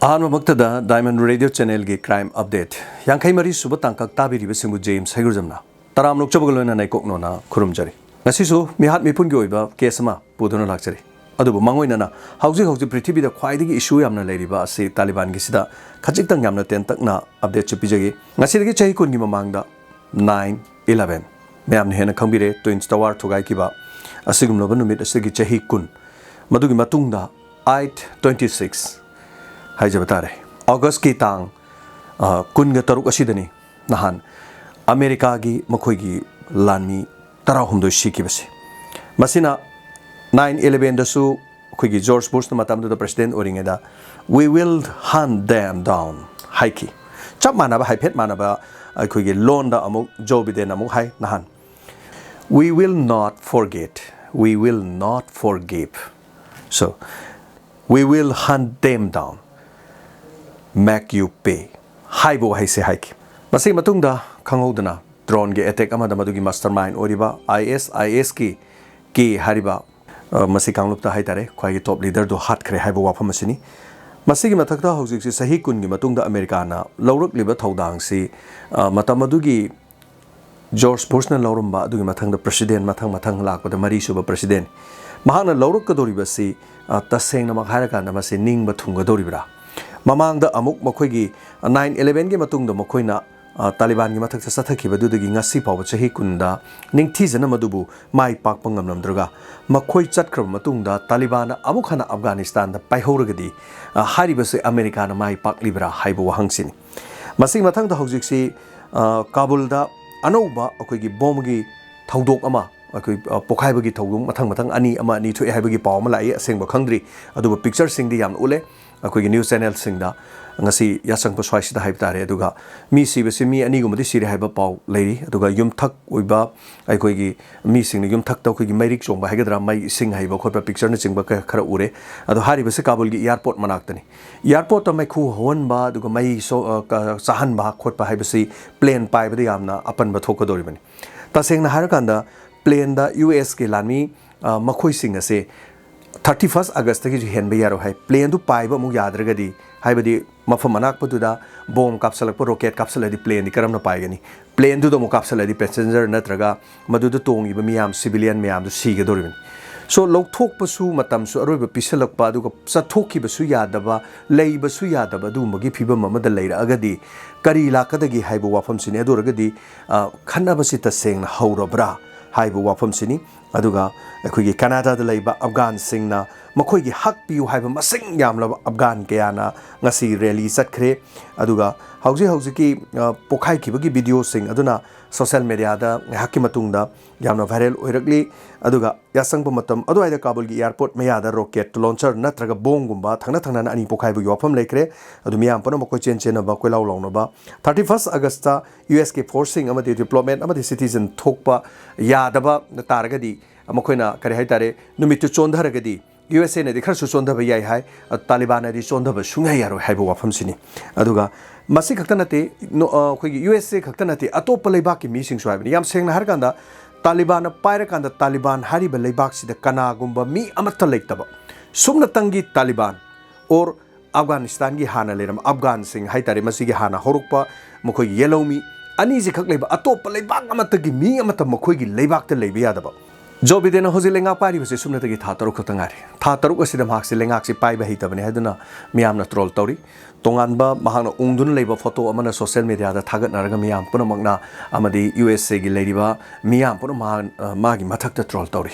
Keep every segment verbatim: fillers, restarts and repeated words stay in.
ꯑꯍꯥꯟꯕꯃꯛꯇꯗ Diamond Radio Channelꯒꯤ Crime Update ꯌꯥꯡꯈꯩ ꯃꯔꯤ ꯁꯨꯕ ꯇꯥꯡꯀꯛ ꯇꯥꯕꯤꯔꯤꯕꯁꯤꯡꯕꯨ ꯖꯦꯝꯁ ꯍꯩꯒ꯭ꯔꯨꯖꯝꯅ ꯇꯔꯥꯝꯅ ꯑꯣꯛꯆꯕꯒ ꯂꯣꯏꯅꯅ ꯏꯀꯣꯛꯅꯣꯅ ꯈꯨꯔꯨꯝꯖꯔꯤ꯫ ꯉꯁꯤꯁꯨ ꯃꯤꯍꯥꯠ ꯃꯤꯄꯨꯟꯒꯤ ꯑꯣꯏꯕ ꯀꯦꯁ ꯑꯃ ꯄꯨꯗꯨꯅ ꯂꯥꯛꯆꯔꯤ꯫ ꯑꯗꯨꯕꯨ ꯃꯥꯡꯑꯣꯏꯅꯅ ꯍꯧꯖꯤꯛ ꯍꯧꯖꯤꯛ ꯄ꯭ꯔꯤꯊꯤꯕꯤꯗ ꯈ꯭ꯋꯥꯏꯗꯒꯤ ꯏꯁꯨ ꯌꯥꯝꯅ ꯂꯩꯔꯤꯕ ꯑꯁꯤ ꯇꯥꯂꯤꯕꯥꯟꯒꯤꯁꯤꯗ ꯈꯖꯤꯛꯇꯪ ꯌꯥꯝꯅ ꯇꯦꯟꯇꯛꯅ ꯑꯞꯗꯦꯠꯁꯨ ꯄꯤꯖꯒꯦ꯫ ꯉꯁꯤꯗꯒꯤ ꯆꯍꯤ ꯀꯨꯟꯒꯤ ꯃꯃꯥꯡꯗ ꯅꯥꯏꯟ ꯏꯂꯚꯦꯟ ꯃꯌꯥꯝꯅ ꯍꯦꯟꯅ ꯈꯪꯕꯤꯔꯦ, ꯇ꯭ꯋꯤꯟꯁ ꯇꯋꯥꯔ ꯊꯨꯒꯥꯏꯈꯤꯕ ꯑꯁꯤꯒꯨꯝꯂꯕ ꯅꯨꯃꯤꯠ ꯑꯁꯤꯒꯤ ꯆꯍꯤ ꯀꯨꯟ, ꯃꯗꯨꯒꯤ ꯃꯇꯨꯡꯗ ꯑꯩꯠ ꯇ꯭ꯋꯦꯟꯇꯤ ꯁꯤꯛꯁ ꯍꯥꯏꯖꯕ ꯇꯥꯔꯦ, ꯑꯣꯒꯁꯀꯤ ꯇꯥꯡ, ꯑ, ꯀꯨꯟꯒ ꯇꯔꯨꯛ ꯑꯁꯤꯗꯅꯤ ꯅꯍꯥꯟ ꯑꯃꯦꯔꯤꯀꯥꯒꯤ ꯃꯈꯣꯏꯒꯤ ꯂꯥꯟꯃꯤ ꯇꯔꯥꯍꯨꯝꯗꯣꯏ ꯁꯤꯈꯤꯕꯁꯦ꯫ ꯃꯁꯤꯅ ꯅꯥꯏꯟ ꯏꯂꯚꯦꯟꯗꯁꯨ ꯑꯩꯈꯣꯏꯒꯤ ꯖꯣꯔꯖ ꯕꯨꯁꯅ ꯃꯇꯝꯗꯨꯗ ꯄ꯭ꯔꯁꯤꯗꯦꯟ ꯑꯣꯏꯔꯤꯉꯩꯗ "We will hunt them down" ꯍꯥꯏꯈꯤ꯫ ꯆꯞ ꯃꯥꯟꯅꯕ, ꯍꯥꯏꯐꯦꯠ ꯃꯥꯟꯅꯕ ꯑꯩꯈꯣꯏꯒꯤ ꯂꯣꯟꯗ ꯑꯃꯨꯛ ꯖꯣ ꯕꯤꯗꯦꯟ ꯑꯃꯨꯛ ꯍꯥꯏ ꯅꯍꯥꯟ, "We will not forget, we will not forgive, so we will hunt them down, make you pay" ꯍꯥꯏꯕ ꯋꯥꯍꯩꯁꯦ ꯍꯥꯏꯈꯤ꯫ ꯃꯁꯤꯒꯤ ꯃꯇꯨꯡꯗ ꯈꯪꯍꯧꯗꯅ ꯗ꯭ꯔꯣꯟꯒꯤ ꯑꯦꯇꯦꯛ ꯑꯃꯗ ꯃꯗꯨꯒꯤ ꯃꯥꯁꯇꯔ ꯃꯥꯏꯟ ꯑꯣꯏꯔꯤꯕ ꯑꯥꯏ ꯑꯦꯁ ꯑꯥꯏ ꯑꯦꯁꯀꯤ ꯀꯦ ꯍꯥꯏꯔꯤꯕ, ꯑ, ꯃꯁꯤ ꯀꯥꯡꯂꯨꯞꯇ ꯍꯥꯏꯇꯥꯔꯦ, ꯈ꯭ꯋꯥꯏꯒꯤ ꯇꯣꯞ ꯂꯤꯗꯔꯗꯨ ꯍꯥꯠꯈ꯭ꯔꯦ ꯍꯥꯏꯕ ꯋꯥꯐꯝ ꯑꯁꯤꯅꯤ꯫ ꯃꯁꯤꯒꯤ ꯃꯊꯛꯇ ꯍꯧꯖꯤꯛꯁꯤ ꯆꯍꯤ ꯀꯨꯟꯒꯤ ꯃꯇꯨꯡꯗ ꯑꯃꯦꯔꯤꯀꯥꯅ ꯂꯧꯔꯛꯂꯤꯕ ꯊꯧꯗꯥꯡꯁꯤ, ꯑ, ꯃꯇꯝ ꯑꯗꯨꯒꯤ ꯖꯣꯔꯖ ꯕꯨꯁꯅ ꯂꯧꯔꯝꯕ ꯑꯗꯨꯒꯤ ꯃꯊꯪꯗ ꯄ꯭ꯔꯁꯤꯗꯦꯟ, ꯃꯊꯪ ꯃꯊꯪ ꯂꯥꯛꯄꯗ ꯃꯔꯤꯁꯨꯕ ꯄ꯭ꯔꯁꯤꯗꯦꯟ, ꯃꯍꯥꯛꯅ ꯂꯧꯔꯛꯀꯗꯧꯔꯤꯕꯁꯤ, ꯑ, ꯇꯁꯦꯡꯅꯃꯛ ꯍꯥꯏꯔꯀꯥꯟꯗ ꯃꯁꯤ ꯅꯤꯡꯕ ꯊꯨꯡꯒꯗꯧꯔꯤꯕ꯭ꯔꯥ? ꯃꯃꯥꯡꯗ ꯑꯃꯨꯛ ꯃꯈꯣꯏꯒꯤ ꯅꯥꯏꯟ ꯏꯂꯚꯦꯟꯒꯤ ꯃꯇꯨꯡꯗ ꯃꯈꯣꯏꯅ, ꯑ, ꯇꯥꯂꯤꯕꯥꯟꯒꯤ ꯃꯊꯛꯇ ꯆꯠꯊꯈꯤꯕꯗꯨꯗꯒꯤ ꯉꯁꯤ ꯐꯥꯎꯕ ꯆꯍꯤ ꯀꯨꯟꯗ ꯅꯤꯡꯊꯤꯖꯅ ꯃꯗꯨꯕꯨ ꯃꯥꯏ ꯄꯥꯛꯄ ꯉꯝꯂꯝꯗ꯭ꯔꯒ, ꯃꯈꯣꯏ ꯆꯠꯈ꯭ꯔꯕ ꯃꯇꯨꯡꯗ ꯇꯥꯂꯤꯕꯥꯟꯅ ꯑꯃꯨꯛ ꯍꯟꯅ ꯑꯐꯒꯥꯅꯤꯁꯇꯥꯟꯗ ꯄꯥꯏꯍꯧꯔꯒꯗꯤ, ꯑ, ꯍꯥꯏꯔꯤꯕꯁꯤ ꯑꯃꯦꯔꯤꯀꯥꯅ ꯃꯥꯏ ꯄꯥꯛꯂꯤꯕ꯭ꯔꯥ ꯍꯥꯏꯕ ꯋꯥꯍꯪꯁꯤꯅꯤ꯫ ꯃꯁꯤꯒꯤ ꯃꯊꯪꯗ ꯍꯧꯖꯤꯛꯁꯤ, ꯑ, ꯀꯥꯕꯨꯜꯗ ꯑꯅꯧꯕ ꯑꯩꯈꯣꯏꯒꯤ ꯕꯣꯝꯒꯤ ꯊꯧꯗꯣꯛ ꯑꯃ, ꯑꯩꯈꯣꯏ, ꯑ, ꯄꯣꯈꯥꯏꯕꯒꯤ ꯊꯧꯗꯣꯛ ꯃꯊꯪ ꯃꯊꯪ ꯑꯅꯤ, ꯑꯃ ꯑꯅꯤ ꯊꯣꯛꯑꯦ ꯍꯥꯏꯕꯒꯤ ꯄꯥꯎ ꯑꯃ ꯂꯥꯛꯏ, ꯑꯁꯦꯡꯕ ꯈꯪꯗ꯭ꯔꯤ꯫ ꯑꯗꯨꯕꯨ ꯄꯤꯛꯆꯔꯁꯤꯡꯗꯤ ꯌꯥꯝꯅ ꯎꯠꯂꯦ ꯑꯩꯈꯣꯏꯒꯤ ꯅ꯭ꯌꯨꯁ ꯆꯦꯅꯦꯜꯁꯤꯡꯗ꯫ ꯉꯁꯤ ꯌꯥꯆꯪꯕ ꯁ꯭ꯋꯥꯏꯁꯤꯗ ꯍꯥꯏꯕ ꯇꯥꯔꯦ꯫ ꯑꯗꯨꯒ ꯃꯤ ꯁꯤꯕꯁꯤ ꯃꯤ ꯑꯅꯤꯒꯨꯝꯕꯗꯤ ꯁꯤꯔꯦ ꯍꯥꯏꯕ ꯄꯥꯎ ꯂꯩꯔꯤ꯫ ꯑꯗꯨꯒ ꯌꯨꯝꯊꯛ ꯑꯣꯏꯕ ꯑꯩꯈꯣꯏꯒꯤ ꯃꯤꯁꯤꯡꯅ ꯌꯨꯝꯊꯛꯇ ꯑꯩꯈꯣꯏꯒꯤ ꯃꯩꯔꯤꯛ ꯆꯣꯡꯕ ꯍꯥꯏꯒꯗ꯭ꯔꯥ, ꯃꯩ ꯏꯁꯤꯡ ꯍꯩꯕ ꯈꯣꯠꯄ ꯄꯤꯛꯆꯔꯅꯆꯤꯡꯕ ꯈꯔ, ꯈꯔ ꯎꯔꯦ꯫ ꯑꯗꯣ ꯍꯥꯏꯔꯤꯕꯁꯤ ꯀꯥꯕꯨꯜꯒꯤ ꯑꯦꯌꯥꯔꯄꯣꯔꯠ ꯃꯅꯥꯛꯇꯅꯤ꯫ ꯑꯦꯌꯥꯔꯄꯣꯔꯠꯇ ꯃꯩꯈꯨ ꯍꯧꯍꯟꯕ, ꯑꯗꯨꯒ ꯃꯩ ꯁꯣ-, ꯑ, ꯀ-, ꯆꯥꯍꯟꯕ ꯈꯣꯠꯄ ꯍꯥꯏꯕꯁꯤ ꯄ꯭ꯂꯦꯟ ꯄꯥꯏꯕꯗ ꯌꯥꯝꯅ ꯑꯄꯟꯕ ꯊꯣꯛꯀꯗꯧꯔꯤꯕꯅꯤ꯫ ꯇꯁꯦꯡꯅ ꯍꯥꯏꯔꯀꯥꯟꯗ ꯄ꯭ꯂꯦꯟꯗ ꯌꯨ ꯑꯦꯁꯀꯤ ꯂꯥꯟꯃꯤ, ꯑ, ꯃꯈꯣꯏꯁꯤꯡ ꯑꯁꯦ ꯊꯥꯔꯇꯤ ꯐꯥꯔꯁ ꯑꯥꯒꯁꯇꯒꯤꯁꯨ ꯍꯦꯟꯕ ꯌꯥꯔꯣꯏ ꯍꯥꯏ꯫ ꯄ꯭ꯂꯦꯟꯗꯨ ꯄꯥꯏꯕ ꯑꯃꯨꯛ ꯌꯥꯗ꯭ꯔꯒꯗꯤ, ꯍꯥꯏꯕꯗꯤ ꯃꯐꯝ ꯑꯅꯥꯛꯄꯗꯨꯗ ꯕꯣꯝ ꯀꯥꯞꯁꯤꯜꯂꯛꯄ, ꯔꯣꯀꯦꯠ ꯀꯥꯞꯁꯤꯜꯂꯗꯤ ꯄ꯭ꯂꯦꯟꯗꯤ ꯀꯔꯝꯅ ꯄꯥꯏꯒꯅꯤ? ꯄ꯭ꯂꯦꯟꯗꯨꯗ ꯑꯃꯨꯛ ꯀꯥꯞꯁꯤꯜꯂꯗꯤ ꯄꯦꯁꯦꯟꯖꯔ ꯅꯠꯇ꯭ꯔꯒ ꯃꯗꯨꯗ ꯇꯣꯡꯉꯤꯕ ꯃꯤꯌꯥꯝ, ꯁꯤꯚꯤꯂꯤꯌꯟ ꯃꯌꯥꯝꯗꯨ ꯁꯤꯒꯗꯧꯔꯤꯕꯅꯤ꯫ ꯁꯣ, ꯂꯧꯊꯣꯛꯄꯁꯨ ꯃꯇꯝꯁꯨ ꯑꯔꯣꯏꯕ ꯄꯤꯁꯤꯜꯂꯛꯄ, ꯑꯗꯨꯒ ꯆꯠꯊꯣꯛꯈꯤꯕꯁꯨ ꯌꯥꯗꯕ, ꯂꯩꯕꯁꯨ ꯌꯥꯗꯕ, ꯑꯗꯨꯒꯨꯝꯕꯒꯤ ꯐꯤꯕꯝ ꯑꯃꯗ ꯂꯩꯔꯛꯑꯒꯗꯤ ꯀꯔꯤ ꯂꯥꯛꯀꯗꯒꯦ ꯍꯥꯏꯕ ꯋꯥꯐꯝꯁꯤꯅꯤ꯫ ꯑꯗꯨ ꯑꯣꯏꯔꯒꯗꯤ, ꯑ, ꯈꯠꯅꯕꯁꯤ ꯇꯁꯦꯡꯅ ꯍꯧꯔꯕ꯭ꯔꯥ ꯍꯥꯏꯕ ꯋꯥꯐꯝꯁꯤꯅꯤ꯫ ꯑꯗꯨꯒ ꯑꯩꯈꯣꯏꯒꯤ ꯀꯅꯥꯗꯥꯗ ꯂꯩꯕ ꯑꯐꯒꯥꯟꯁꯤꯡꯅ ꯃꯈꯣꯏꯒꯤ ꯍꯛ ꯄꯤꯌꯨ ꯍꯥꯏꯕ ꯃꯁꯤꯡ ꯌꯥꯝꯂꯕ ꯑꯐꯒꯥꯟ ꯀꯌꯥꯅ ꯉꯁꯤ ꯔꯦꯂꯤ ꯆꯠꯈ꯭ꯔꯦ꯫ ꯑꯗꯨꯒ ꯍꯧꯖꯤꯛ ꯍꯧꯖꯤꯛꯀꯤ, ꯑ, ꯄꯣꯈꯥꯏꯈꯤꯕꯒꯤ ꯚꯤꯗꯤꯑꯣꯁꯤꯡ ꯑꯗꯨꯅ ꯁꯣꯁꯦꯜ ꯃꯦꯗꯤꯌꯥꯗ ꯉꯥꯏꯍꯥꯛꯀꯤ ꯃꯇꯨꯡꯗ ꯌꯥꯝꯅ ꯚꯥꯏꯔꯦꯜ ꯑꯣꯏꯔꯛꯂꯤ꯫ ꯑꯗꯨꯒ ꯌꯥꯆꯪꯕ ꯃꯇꯝ ꯑꯗꯨꯋꯥꯏꯗ ꯀꯥꯕꯨꯜꯒꯤ ꯑꯦꯌꯥꯔꯄꯣꯔꯠ ꯃꯌꯥꯗ ꯔꯣꯀꯦꯠ ꯂꯣꯟꯆꯔ ꯅꯠꯇ꯭ꯔꯒ ꯕꯣꯝꯒꯨꯝꯕ ꯊꯪꯅ ꯊꯪꯅꯅ ꯑꯅꯤ ꯄꯣꯈꯥꯏꯕꯒꯤ ꯋꯥꯐꯝ ꯂꯩꯈ꯭ꯔꯦ꯫ ꯑꯗꯨ ꯃꯤꯌꯥꯝ ꯄꯨꯝꯅꯃꯛ ꯀꯣꯏꯆꯦꯟ ꯆꯦꯟꯅꯕ, ꯀꯣꯏꯂꯥꯎ ꯂꯥꯎꯅꯕ, ꯊꯥꯔꯇꯤ ꯐꯥꯔꯁ ꯑꯥꯒꯁꯇ ꯌꯨ ꯑꯦꯁꯀꯤ ꯐꯣꯔꯁꯁꯤꯡ ꯑꯃꯗꯤ ꯗꯤꯄ꯭ꯂꯣꯃꯦꯠ ꯑꯃꯗꯤ ꯁꯤꯇꯤꯖꯟ ꯊꯣꯛꯄ ꯌꯥꯗꯕ ꯇꯥꯔꯒꯗꯤ, ꯃꯈꯣꯏꯅ ꯀꯔꯤ ꯍꯥꯏ ꯇꯥꯔꯦ, ꯅꯨꯃꯤꯠꯇꯨ ꯆꯣꯟꯊꯔꯒꯗꯤ, ꯌꯨ ꯑꯦꯁ ꯑꯦꯅꯗꯤ ꯈꯔꯁꯨ ꯆꯣꯟꯊꯕ ꯌꯥꯏ ꯍꯥꯏ, ꯑ, ꯇꯥꯂꯤꯕꯥꯟꯅꯗꯤ ꯆꯣꯟꯊꯕ ꯁꯨꯡꯌꯥ ꯌꯥꯔꯣꯏ ꯍꯥꯏꯕ ꯋꯥꯐꯝꯁꯤꯅꯤ꯫ ꯑꯗꯨꯒ ꯃꯁꯤ ꯈꯛꯇ ꯅꯠꯇꯦ, ꯅꯣ-, ꯑ, ꯑꯩꯈꯣꯏꯒꯤ ꯌꯨ ꯑꯦꯁ ꯑꯦ ꯈꯛꯇ ꯅꯠꯇꯦ, ꯑꯇꯣꯞꯄ ꯂꯩꯕꯥꯛꯀꯤ ꯃꯤꯁꯤꯡꯁꯨ ꯍꯥꯏꯕꯅꯤ꯫ ꯌꯥꯝ ꯁꯦꯡꯅ ꯍꯥꯏꯔꯀꯥꯟꯗ, ꯇꯥꯂꯤꯕꯥꯟꯅ ꯄꯥꯏꯔꯀꯥꯟꯗ ꯇꯥꯂꯤꯕꯥꯟ ꯍꯥꯏꯔꯤꯕ ꯂꯩꯕꯥꯛꯁꯤꯗ ꯀꯅꯥꯒꯨꯝꯕ ꯃꯤ ꯑꯃꯠꯇ ꯂꯩꯇꯕ, ꯁꯨꯞꯅꯇꯪꯒꯤ ꯇꯥꯂꯤꯕꯥꯟ ꯑꯣꯔ ꯑꯐꯒꯥꯅꯤꯁꯇꯥꯟꯒꯤ ꯍꯥꯟꯅ ꯂꯩꯔꯝꯕ ꯑꯐꯒꯥꯟꯁꯤꯡ ꯍꯥꯏ ꯇꯥꯔꯦ, ꯃꯁꯤꯒꯤ ꯍꯥꯟꯅ ꯍꯧꯔꯛꯄ ꯃꯈꯣꯏꯒꯤ ꯌꯦꯜꯍꯧꯃꯤ ꯑꯅꯤꯁꯤꯈꯛ ꯂꯩꯕ, ꯑꯇꯣꯞꯄ ꯂꯩꯕꯥꯛ ꯑꯃꯠꯇꯒꯤ ꯃꯤ ꯑꯃꯠꯇ ꯃꯈꯣꯏꯒꯤ ꯂꯩꯕꯥꯛꯇ ꯂꯩꯕ ꯌꯥꯗꯕ꯫ ꯖꯣ ꯕꯤꯗꯦꯟꯅ ꯍꯧꯖꯤꯛ ꯂꯩꯉꯥꯛ ꯄꯥꯏꯔꯤꯕꯁꯤ ꯁꯨꯞꯅꯇꯒꯤ ꯊꯥ ꯇꯔꯨꯛ ꯈꯛꯇ ꯉꯥꯏꯔꯤ꯫ ꯊꯥ ꯇꯔꯨꯛ ꯑꯁꯤꯗ ꯃꯍꯥꯛꯁꯤ ꯂꯩꯉꯥꯛꯁꯤ ꯄꯥꯏꯕ ꯍꯩꯇꯕꯅꯤ ꯍꯥꯏꯗꯨꯅ ꯃꯤꯌꯥꯝꯅ ꯇ꯭ꯔꯣꯜ ꯇꯧꯔꯤ꯫ ꯇꯣꯉꯥꯟꯕ ꯃꯍꯥꯛꯅ ꯎꯪꯗꯨꯅ ꯂꯩꯕ ꯐꯣꯇꯣ ꯑꯃꯅ ꯁꯣꯁꯦꯜ ꯃꯦꯗꯤꯌꯥꯗ ꯊꯥꯒꯠꯅꯔꯒ ꯃꯤꯌꯥꯝ ꯄꯨꯝꯅꯃꯛꯅ ꯑꯃꯗꯤ ꯌꯨ ꯑꯦꯁ ꯑꯦꯒꯤ ꯂꯩꯔꯤꯕ ꯃꯤꯌꯥꯝ ꯄꯨꯝꯅꯃꯛ ꯃꯍꯥꯛ, ꯑ, ꯃꯥꯒꯤ ꯃꯊꯛꯇ ꯇ꯭ꯔꯣꯜ ꯇꯧꯔꯤ꯫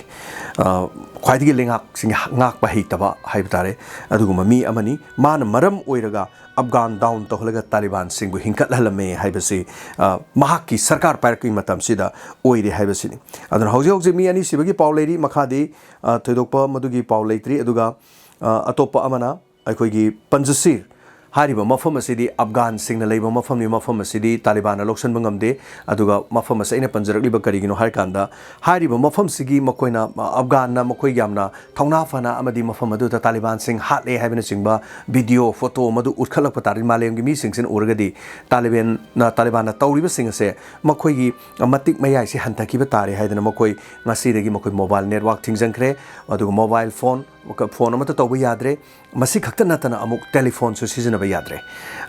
ꯑ, ꯈ꯭ꯋꯥꯏꯗꯒꯤ ꯂꯩꯉꯥꯛꯁꯤꯡ ꯉꯥꯛꯄ ꯍꯩꯇꯕ ꯍꯥꯏꯕ ꯇꯥꯔꯦ, ꯑꯗꯨꯒꯨꯝꯕ ꯃꯤ ꯑꯃꯅꯤ꯫ ꯃꯥꯅ ꯃꯔꯝ ꯑꯣꯏꯔꯒ ꯑꯐꯒꯥꯟ ꯗꯥꯎꯟ ꯇꯧꯍꯜꯂꯒ ꯇꯥꯂꯤꯕꯥꯟꯁꯤꯡꯕꯨ ꯍꯤꯡꯀꯠꯍꯜꯂꯝꯃꯦ ꯍꯥꯏꯕꯁꯤ, ꯑ, ꯃꯍꯥꯛꯀꯤ ꯁꯔꯀꯥꯔ ꯄꯥꯏꯔꯛꯄꯒꯤ ꯃꯇꯝꯁꯤꯗ ꯑꯣꯏꯔꯦ ꯍꯥꯏꯕꯁꯤꯅꯤ꯫ ꯑꯗꯨꯅ ꯍꯧꯖꯤꯛ ꯍꯧꯖꯤꯛ ꯃꯤ ꯑꯅꯤ ꯁꯤꯕꯒꯤ ꯄꯥꯎ ꯂꯩꯔꯤ, ꯃꯈꯥꯗꯤ, ꯑ, ꯊꯣꯏꯗꯣꯛꯄ ꯃꯗꯨꯒꯤ ꯄꯥꯎ ꯂꯩꯇ꯭ꯔꯤ꯫ ꯑꯗꯨꯒ, ꯑ, ꯑꯇꯣꯞꯄ ꯑꯃꯅ ꯑꯩꯈꯣꯏꯒꯤ ꯄꯟꯖꯁꯤꯔ, ꯍꯥꯏꯔꯤꯕ ꯃꯐꯝ ꯑꯁꯤꯗꯤ ꯑꯐꯒꯥꯟꯁꯤꯡꯅ ꯂꯩꯕ ꯃꯐꯝꯅꯤ꯫ ꯃꯐꯝ ꯑꯁꯤꯗꯤ ꯇꯥꯂꯤꯕꯥꯟꯅ ꯂꯧꯁꯤꯟꯕ ꯉꯝꯗꯦ꯫ ꯑꯗꯨꯒ ꯃꯐꯝ ꯑꯁꯤ ꯑꯩꯅ ꯄꯟꯖꯔꯛꯂꯤꯕ ꯀꯔꯤꯒꯤꯅꯣ ꯍꯥꯏꯔꯀꯥꯟꯗ, ꯍꯥꯏꯔꯤꯕ ꯃꯐꯝꯁꯤꯒꯤ ꯃꯈꯣꯏꯅ, ꯑ, ꯑꯐꯒꯥꯟꯅ ꯃꯈꯣꯏ ꯌꯥꯝꯅ ꯊꯧꯅꯥ ꯐꯅ ꯑꯃꯗꯤ ꯃꯐꯝ ꯑꯗꯨꯗ ꯇꯥꯂꯤꯕꯥꯟꯁꯤꯡ ꯍꯥꯠꯂꯦ ꯍꯥꯏꯕꯅꯆꯤꯡꯕ ꯚꯤꯗꯤꯑꯣ, ꯐꯣꯇꯣ ꯃꯗꯨ ꯎꯠꯈꯠꯂꯛꯄ ꯇꯥꯔꯗꯤ, ꯃꯥꯂꯦꯝꯒꯤ ꯃꯤꯁꯤꯡꯁꯤꯅ ꯎꯔꯒꯗꯤ ꯇꯥꯂꯤꯕꯥꯟꯅ, ꯇꯥꯂꯤꯕꯥꯟꯅ ꯇꯧꯔꯤꯕꯁꯤꯡ ꯑꯁꯦ ꯃꯈꯣꯏꯒꯤ ꯃꯇꯤꯛ ꯃꯌꯥꯏꯁꯤ ꯍꯟꯊꯈꯤꯕ ꯇꯥꯔꯦ ꯍꯥꯏꯗꯅ ꯃꯈꯣꯏ ꯉꯁꯤꯗꯒꯤ ꯃꯈꯣꯏ ꯃꯣꯕꯥꯏꯜ ꯅꯦꯠꯋꯥꯛ ꯊꯤꯡꯖꯤꯟꯈ꯭ꯔꯦ꯫ ꯑꯗꯨꯒ ꯃꯣꯕꯥꯏꯜ ꯐꯣꯟ, ꯐꯣꯟ ꯑꯃꯠꯇ ꯇꯧꯕ ꯌꯥꯗ꯭ꯔꯦ꯫ ꯃꯁꯤ ꯈꯛꯇ ꯅꯠꯇꯅ ꯑꯃꯨꯛ ꯇꯦꯂꯤꯐꯣꯟꯁꯨ ꯁꯤꯖꯤꯟꯅꯕ ꯌꯥꯗ꯭ꯔꯦ꯫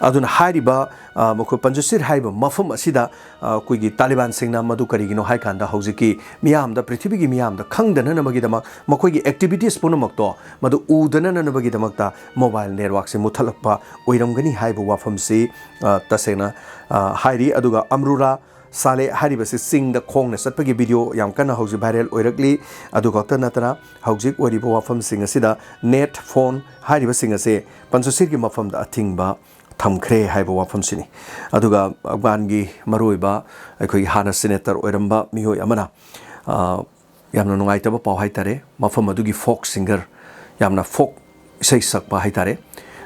ꯑꯗꯨꯅ ꯍꯥꯏꯔꯤꯕ, ꯑ, ꯃꯈꯣꯏ ꯄꯟꯖꯨꯁꯤꯔ ꯍꯥꯏꯔꯤꯕ ꯃꯐꯝ ꯑꯁꯤꯗ, ꯑ, ꯑꯩꯈꯣꯏꯒꯤ ꯇꯥꯂꯤꯕꯥꯟꯁꯤꯡꯅ ꯃꯗꯨ ꯀꯔꯤꯒꯤꯅꯣ ꯍꯥꯏ ꯀꯥꯟꯗ, ꯍꯧꯖꯤꯛꯀꯤ ꯃꯤꯌꯥꯝꯗ, ꯄ꯭ꯔꯤꯊꯤꯕꯤꯒꯤ ꯃꯤꯌꯥꯝꯗ ꯈꯪꯗꯅꯅꯕꯒꯤꯗꯃꯛ, ꯃꯈꯣꯏꯒꯤ ꯑꯦꯛꯇꯤꯚꯤꯇꯤꯁ ꯄꯨꯝꯅꯃꯛꯇꯣ ꯃꯗꯨ ꯎꯗꯅꯅꯕꯒꯤꯗꯃꯛꯇ ꯃꯣꯕꯥꯏꯜ ꯅꯦꯠꯋꯥꯛꯁꯦ ꯃꯨꯠꯊꯠꯂꯛꯄ ꯑꯣꯏꯔꯝꯒꯅꯤ ꯍꯥꯏꯕ ꯋꯥꯐꯝꯁꯤ, ꯑ, ꯇꯁꯦꯡꯅ, ꯑ, ꯍꯥꯏꯔꯤ꯫ ꯑꯗꯨꯒ ꯑꯝꯔꯨꯔꯥ ꯁꯥꯂꯦ ꯍꯥꯏꯔꯤꯕꯁꯤ ꯆꯤꯡꯗ ꯈꯣꯡꯅ ꯆꯠꯄꯒꯤ ꯚꯤꯗꯤꯑꯣ ꯌꯥꯝ ꯀꯟꯅ ꯍꯧꯖꯤꯛ ꯚꯥꯏꯔꯦꯜ ꯑꯣꯏꯔꯛꯂꯤ꯫ ꯑꯗꯨ ꯈꯛꯇ ꯅꯠꯇꯅ ꯍꯧꯖꯤꯛ ꯑꯣꯏꯔꯤꯕ ꯋꯥꯐꯝꯁꯤꯡ ꯑꯁꯤꯗ ꯅꯦꯠ, ꯐꯣꯟ ꯍꯥꯏꯔꯤꯕꯁꯤꯡ ꯑꯁꯦ ꯄꯟꯆꯁꯤꯔꯒꯤ ꯃꯐꯝꯗ ꯑꯊꯤꯡꯕ ꯊꯝꯈ꯭ꯔꯦ ꯍꯥꯏꯕ ꯋꯥꯐꯝꯁꯤꯅꯤ꯫ ꯑꯗꯨꯒ ꯑꯐꯒꯥꯟꯒꯤ ꯃꯔꯨꯑꯣꯏꯕ ꯑꯩꯈꯣꯏꯒꯤ ꯍꯥꯟꯅ ꯁꯦꯅꯦꯇꯔ ꯑꯣꯏꯔꯝꯕ ꯃꯤꯑꯣꯏ ꯑꯃꯅ, ꯑ, ꯌꯥꯝꯅ ꯅꯨꯡꯉꯥꯏꯇꯕ ꯄꯥꯎ ꯍꯥꯏꯇꯥꯔꯦ, ꯃꯐꯝ ꯑꯗꯨꯒꯤ ꯐꯣꯛ ꯁꯤꯡꯒꯔ, ꯌꯥꯝꯅ ꯐꯣꯛ ꯏꯁꯩ ꯁꯛꯄ ꯍꯥꯏꯇꯥꯔꯦ,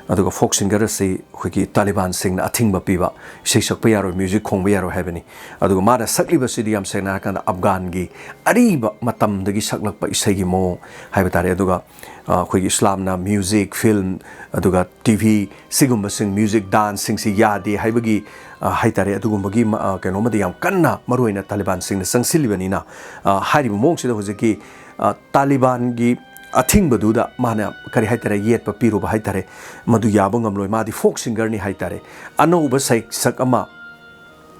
ꯑꯗꯨꯒ ꯐꯣꯛ ꯁꯤꯡꯒꯔ ꯑꯁꯤ ꯑꯩꯈꯣꯏꯒꯤ ꯇꯥꯂꯤꯕꯥꯟꯁꯤꯡꯅ ꯑꯊꯤꯡꯕ ꯄꯤꯕ, ꯏꯁꯩ ꯁꯛꯄ ꯌꯥꯔꯣꯏ, ꯃ꯭ꯌꯨꯖꯤꯛ ꯈꯣꯡꯕ ꯌꯥꯔꯣꯏ ꯍꯥꯏꯕꯅꯤ꯫ ꯑꯗꯨꯒ ꯃꯥꯅ ꯁꯛꯂꯤꯕꯁꯤꯗꯤ ꯌꯥꯝ ꯁꯦꯡꯅ ꯍꯥꯏꯔꯀꯥꯟꯗ ꯑꯐꯒꯥꯟꯒꯤ ꯑꯔꯤꯕ ꯃꯇꯝꯗꯒꯤ ꯁꯛꯂꯛꯄ ꯏꯁꯩꯒꯤ ꯃꯑꯣꯡ ꯍꯥꯏꯕ ꯇꯥꯔꯦ꯫ ꯑꯗꯨꯒ, ꯑ, ꯑꯩꯈꯣꯏꯒꯤ ꯏꯁꯂꯥꯝꯅ ꯃ꯭ꯌꯨꯖꯤꯛ, ꯐꯤꯜꯝ, ꯑꯗꯨꯒ ꯇꯤ ꯚꯤ ꯁꯤꯒꯨꯝꯕꯁꯤꯡ, ꯃ꯭ꯌꯨꯖꯤꯛ ꯗꯥꯟꯁꯁꯤꯡꯁꯤ ꯌꯥꯗꯦ ꯍꯥꯏꯕꯒꯤ, ꯑ, ꯍꯥꯏꯇꯥꯔꯦ, ꯑꯗꯨꯒꯨꯝꯕꯒꯤ ꯃ-, ꯑ, ꯀꯩꯅꯣꯃꯗꯤ ꯌꯥꯝ ꯀꯟꯅ ꯃꯔꯨꯑꯣꯏꯅ ꯇꯥꯂꯤꯕꯥꯟꯁꯤꯡꯅ ꯆꯪꯁꯤꯜꯂꯤꯕꯅꯤꯅ, ꯑ, ꯍꯥꯏꯔꯤꯕ ꯃꯑꯣꯡꯁꯤꯗ ꯍꯧꯖꯤꯛꯀꯤ, ꯑ, ꯇꯥꯂꯤꯕꯥꯟꯒꯤ ꯑꯊꯤꯡꯕꯗꯨꯗ ꯃꯥꯅ ꯀꯔꯤ ꯍꯥꯏꯇꯥꯔꯦ, ꯌꯦꯠꯄ ꯄꯤꯔꯨꯕ ꯍꯥꯏꯇꯥꯔꯦ, ꯃꯗꯨ ꯌꯥꯕ ꯉꯝꯂꯣꯏ꯫ ꯃꯥꯗꯤ ꯐꯣꯛ ꯁꯤꯡꯒꯔꯅꯤ ꯍꯥꯏꯇꯥꯔꯦ, ꯑꯅꯧꯕ ꯁꯩꯁꯛ ꯑꯃ,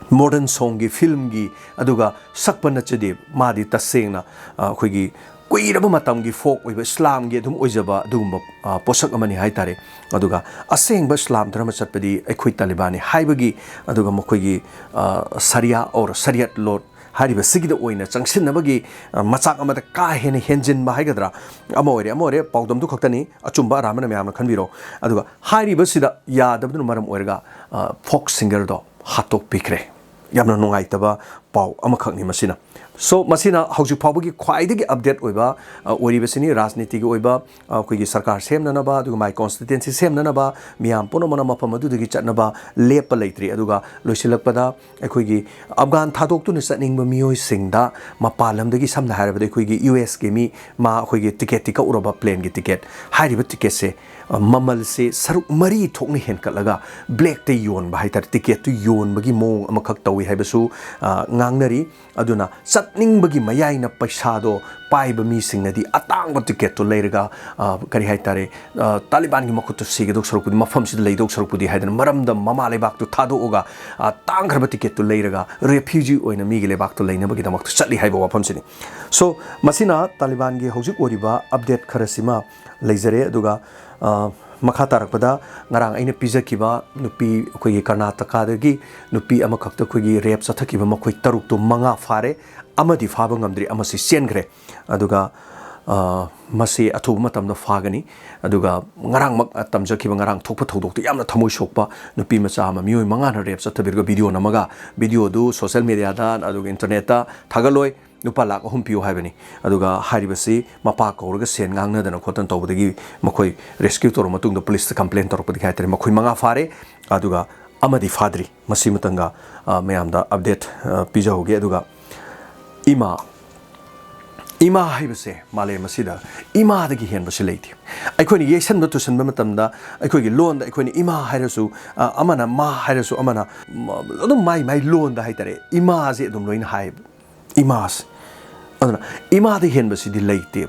ꯃꯣꯗꯔꯟ ꯁꯣꯡꯒꯤ, ꯐꯤꯜꯝꯒꯤ, ꯑꯗꯨꯒ ꯁꯛꯄ ꯅꯠꯆꯗꯦ꯫ ꯃꯥꯗꯤ ꯇꯁꯦꯡꯅ, ꯑ, ꯑꯩꯈꯣꯏꯒꯤ ꯀꯨꯏꯔꯕ ꯃꯇꯝꯒꯤ ꯐꯣꯛ ꯑꯣꯏꯕ ꯏꯁꯂꯥꯝꯒꯤ ꯑꯗꯨꯝ ꯑꯣꯏꯖꯕ ꯑꯗꯨꯒꯨꯝꯕ, ꯑ, ꯄꯣꯠꯁꯛ ꯑꯃꯅꯤ ꯍꯥꯏꯇꯥꯔꯦ꯫ ꯑꯗꯨꯒ ꯑꯁꯦꯡꯕ ꯏꯁꯂꯥꯝ ꯙꯔꯃ ꯆꯠꯄꯗꯤ ꯑꯩꯈꯣꯏ ꯇꯥꯂꯤꯕꯥꯟꯅꯤ ꯍꯥꯏꯕꯒꯤ, ꯑꯗꯨꯒ ꯃꯈꯣꯏꯒꯤ, ꯑ, ꯁꯔꯤꯌꯥ ꯑꯣꯔ ꯁꯔꯤꯌꯠ ꯂꯣ ꯍꯥꯏꯔꯤꯕꯁꯤꯒꯤꯗ ꯑꯣꯏꯅ ꯆꯪꯁꯤꯟꯅꯕꯒꯤ, ꯑ, ꯃꯆꯥꯛ ꯑꯃꯗ ꯀꯥ ꯍꯦꯟꯅ ꯍꯦꯟꯖꯤꯟꯕ ꯍꯥꯏꯒꯗ꯭ꯔꯥ, ꯑꯃ ꯑꯣꯏꯔꯦ, ꯑꯃ ꯑꯣꯏꯔꯦ, ꯄꯥꯎꯗꯝꯗꯨ ꯈꯛꯇꯅꯤ, ꯑꯆꯨꯝꯕ ꯑꯔꯥꯟꯕꯅ ꯃꯌꯥꯝꯅ ꯈꯟꯕꯤꯔꯣ꯫ ꯑꯗꯨꯒ ꯍꯥꯏꯔꯤꯕꯁꯤꯗ ꯌꯥꯗꯕꯗꯨꯅ ꯃꯔꯝ ꯑꯣꯏꯔꯒ, ꯑ, ꯐꯣꯛ ꯁꯤꯡꯒꯔꯗꯣ ꯍꯥꯠꯇꯣꯛꯄꯤꯈ꯭ꯔꯦ꯫ ꯌꯥꯝꯅ ꯅꯨꯡꯉꯥꯏꯇꯕ ꯄꯥꯎ ꯑꯃꯈꯛꯅꯤ ꯃꯁꯤꯅ꯫ So, ꯃꯁꯤꯅ ꯍꯧꯖꯤꯛ ꯐꯥꯎꯕꯒꯤ ꯈ꯭ꯋꯥꯏꯗꯒꯤ update ꯑꯣꯏꯕ, ꯑ, ꯑꯣꯏꯔꯤꯕꯁꯤꯅꯤ꯫ ꯔꯥꯖꯅꯤꯇꯤꯒꯤ ꯑꯣꯏꯕ, ꯑ, ꯑꯩꯈꯣꯏꯒꯤ ꯁꯔꯀꯥꯔ ꯁꯦꯝꯅꯅꯕ, ꯑꯗꯨꯒ my constituency ꯁꯦꯝꯅꯅꯕ, ꯃꯤꯌꯥꯝ ꯄꯨꯝꯅꯃꯛꯅ ꯃꯐꯝ ꯑꯗꯨꯗꯒꯤ ꯆꯠꯅꯕ ꯂꯦꯞꯄ ꯂꯩꯇ꯭ꯔꯤ꯫ ꯑꯗꯨꯒ ꯂꯣꯏꯁꯤꯜꯂꯛꯄꯗ, ꯑꯩꯈꯣꯏꯒꯤ ꯑꯐꯒꯥꯟ ꯊꯥꯗꯣꯛꯇꯨꯅ ꯆꯠꯅꯤꯡꯕ ꯃꯤꯑꯣꯏꯁꯤꯡꯗ ꯃꯄꯥꯟ ꯂꯝꯗꯒꯤ, ꯁꯝꯅ ꯍꯥꯏꯔꯕꯗ, ꯑꯩꯈꯣꯏꯒꯤ ꯌꯨ ꯑꯦꯁꯀꯤ ꯃꯤ, ꯃꯥ ꯑꯩꯈꯣꯏꯒꯤ ꯇꯤꯀꯦꯠꯇꯤ ꯀꯛꯎꯔꯕ, ꯄ꯭ꯂꯦꯟꯒꯤ ꯇꯤꯀꯦꯠ, ꯍꯥꯏꯔꯤꯕ ꯇꯤꯀꯦꯠꯁꯦ, ꯑ, ꯃꯃꯜꯁꯦ ꯁꯔꯨꯛ ꯃꯔꯤ ꯊꯣꯛꯅ ꯍꯦꯟꯀꯠꯂꯒ ꯕ꯭ꯂꯦꯛꯇ ꯌꯣꯟꯕ ꯍꯥꯏ ꯇꯥꯔꯦ, ꯇꯤꯀꯦꯠꯇꯨ ꯌꯣꯟꯕꯒꯤ ꯃꯑꯣꯡ ꯑꯃꯈꯛ ꯇꯧꯏ ꯍꯥꯏꯕꯁꯨ, ꯑ, ꯉꯥꯡꯅꯔꯤ꯫ ꯑꯗꯨꯅ ꯆꯠꯅꯤꯡꯕꯒꯤ ꯃꯌꯥꯏꯅ ꯄꯩꯁꯥꯗꯣ ꯄꯥꯏꯕ ꯃꯤꯁꯤꯡꯅꯗꯤ ꯑꯇꯥꯡꯕ ꯇꯤꯀꯦꯠꯇꯣ ꯂꯩꯔꯒ, ꯑ, ꯀꯔꯤ ꯍꯥꯏ ꯇꯥꯔꯦ, ꯑ, ꯇꯥꯂꯤꯕꯥꯟꯒꯤ ꯃꯈꯨꯠꯇ ꯁꯤꯒꯗꯧ ꯁꯔꯨꯛꯄꯨꯗꯤ, ꯃꯐꯝꯁꯤꯗ ꯂꯩꯗꯧ ꯁꯔꯨꯛꯄꯨꯗꯤ ꯍꯥꯏꯗꯅ, ꯃꯔꯝꯗꯝ ꯃꯃꯥ ꯂꯩꯕꯥꯛꯇꯨ ꯊꯥꯗꯣꯛꯑꯒ, ꯑ, ꯇꯥꯡꯈ꯭ꯔꯕ ꯇꯤꯀꯦꯠꯇꯨ ꯂꯩꯔꯒ ꯔꯦꯐ꯭ꯌꯨꯖꯤ ꯑꯣꯏꯅ ꯃꯤꯒꯤ ꯂꯩꯕꯥꯛꯇ ꯂꯩꯅꯕꯒꯤꯗꯃꯛꯇ ꯆꯠꯂꯤ ꯍꯥꯏꯕ ꯋꯥꯐꯝꯁꯤꯅꯤ꯫ So, ꯃꯁꯤꯅ ꯇꯥꯂꯤꯕꯥꯟꯒꯤ ꯍꯧꯖꯤꯛ ꯑꯣꯏꯔꯤꯕ update ꯈꯔꯁꯤꯃ ꯂꯩꯖꯔꯦ꯫ ꯑꯗꯨꯒ, ꯑ, ꯃꯈꯥ ꯇꯥꯔꯛꯄꯗ ꯉꯔꯥꯡ ꯑꯩꯅ ꯄꯤꯖꯈꯤꯕ ꯅꯨꯄꯤ, ꯑꯩꯈꯣꯏꯒꯤ ꯀꯔꯅꯥꯇꯀꯥꯗꯒꯤ ꯅꯨꯄꯤ ꯑꯃꯈꯛꯇ ꯑꯩꯈꯣꯏꯒꯤ ꯔꯦꯞ ꯆꯠꯊꯈꯤꯕ, ꯃꯈꯣꯏ ꯇꯔꯨꯛꯇꯨ ꯃꯉꯥ ꯐꯥꯔꯦ, ꯑꯃꯗꯤ ꯐꯥꯕ ꯉꯝꯗ꯭ꯔꯤ, ꯑꯃꯁꯤ ꯆꯦꯟꯈ꯭ꯔꯦ꯫ ꯑꯗꯨꯒ, ꯑ, ꯃꯁꯤ ꯑꯊꯨꯕ ꯃꯇꯝꯗ ꯐꯥꯒꯅꯤ꯫ ꯑꯗꯨꯒ ꯉꯔꯥꯡꯃꯛ ꯇꯝꯖꯈꯤꯕ, ꯉꯔꯥꯡ ꯊꯣꯛꯄ ꯊꯧꯗꯣꯛꯇꯨ ꯌꯥꯝꯅ ꯊꯃꯣꯏ ꯁꯣꯛꯄ, ꯅꯨꯄꯤ ꯃꯆꯥ ꯑꯃ, ꯃꯤꯑꯣꯏ ꯃꯉꯥꯅ ꯔꯦꯞ ꯆꯠꯊꯕꯤꯔꯒ ꯚꯤꯗꯤꯑꯣ ꯅꯝꯃꯒ, ꯚꯤꯗꯤꯑꯣꯗꯨ ꯁꯣꯁꯦꯜ ꯃꯤꯗꯤꯌꯥꯗ ꯑꯗꯨꯒ ꯏꯟꯇꯔꯅꯦꯠꯇ ꯊꯥꯒꯠꯂꯣꯏ, ꯂꯨꯄꯥ ꯂꯥꯈ ꯑꯍꯨꯝ ꯄꯤꯌꯨ ꯍꯥꯏꯕꯅꯤ꯫ ꯑꯗꯨꯒ ꯍꯥꯏꯔꯤꯕꯁꯤ ꯃꯄꯥ ꯀꯧꯔꯒ ꯁꯦꯟ ꯉꯥꯡꯅꯗꯅ ꯈꯣꯠꯇꯅ ꯇꯧꯕꯗꯒꯤ ꯃꯈꯣꯏ ꯔꯦꯁꯀ꯭ꯌꯨ ꯇꯧꯔꯕ ꯃꯇꯨꯡꯗ ꯄꯨꯂꯤꯁꯇ ꯀꯝꯄ꯭ꯂꯦꯟ ꯇꯧꯔꯛꯄꯗꯒꯤ ꯍꯥꯏꯇꯥꯔꯦ, ꯃꯈꯣꯏ ꯃꯉꯥ ꯐꯥꯔꯦ꯫ ꯑꯗꯨꯒ ꯑꯃꯗꯤ ꯐꯥꯗ꯭ꯔꯤ꯫ ꯃꯁꯤꯃꯇꯪꯒ, ꯑ, ꯃꯌꯥꯝꯗ ꯑꯞꯗꯦꯠ, ꯑ, ꯄꯤꯖꯍꯧꯒꯦ꯫ ꯑꯗꯨꯒ ꯏꯃꯥ, ꯏꯃꯥ ꯍꯥꯏꯕꯁꯦ ꯃꯥꯂꯦꯝ ꯑꯁꯤꯗ ꯏꯃꯥꯗꯒꯤ ꯍꯦꯟꯕꯁꯤ ꯂꯩꯇꯦ꯫ ꯑꯩꯈꯣꯏꯅ ꯌꯩꯁꯟꯕ ꯇꯨꯁꯟꯕ ꯃꯇꯝꯗ ꯑꯩꯈꯣꯏꯒꯤ ꯂꯣꯟꯗ ꯑꯩꯈꯣꯏꯅ ꯏꯃꯥ ꯍꯥꯏꯔꯁꯨ, ꯑ, ꯑꯃꯅ ꯃꯥ ꯍꯥꯏꯔꯁꯨ, ꯑꯃꯅ, ꯃ-, ꯑꯗꯨꯝ ꯃꯥꯏ ꯃꯥꯏ ꯂꯣꯟꯗ ꯍꯥꯏꯇꯥꯔꯦ, ꯏꯃꯥꯁꯦ ꯑꯗꯨꯝ ꯂꯣꯏꯅ ꯍꯥꯏꯌꯦꯕ꯫ ꯏꯃꯥꯁꯦ꯫ ꯑꯗꯨꯅ ꯏꯃꯥꯗꯒꯤ ꯍꯦꯟꯕꯁꯤꯗꯤ ꯂꯩꯇꯦ꯫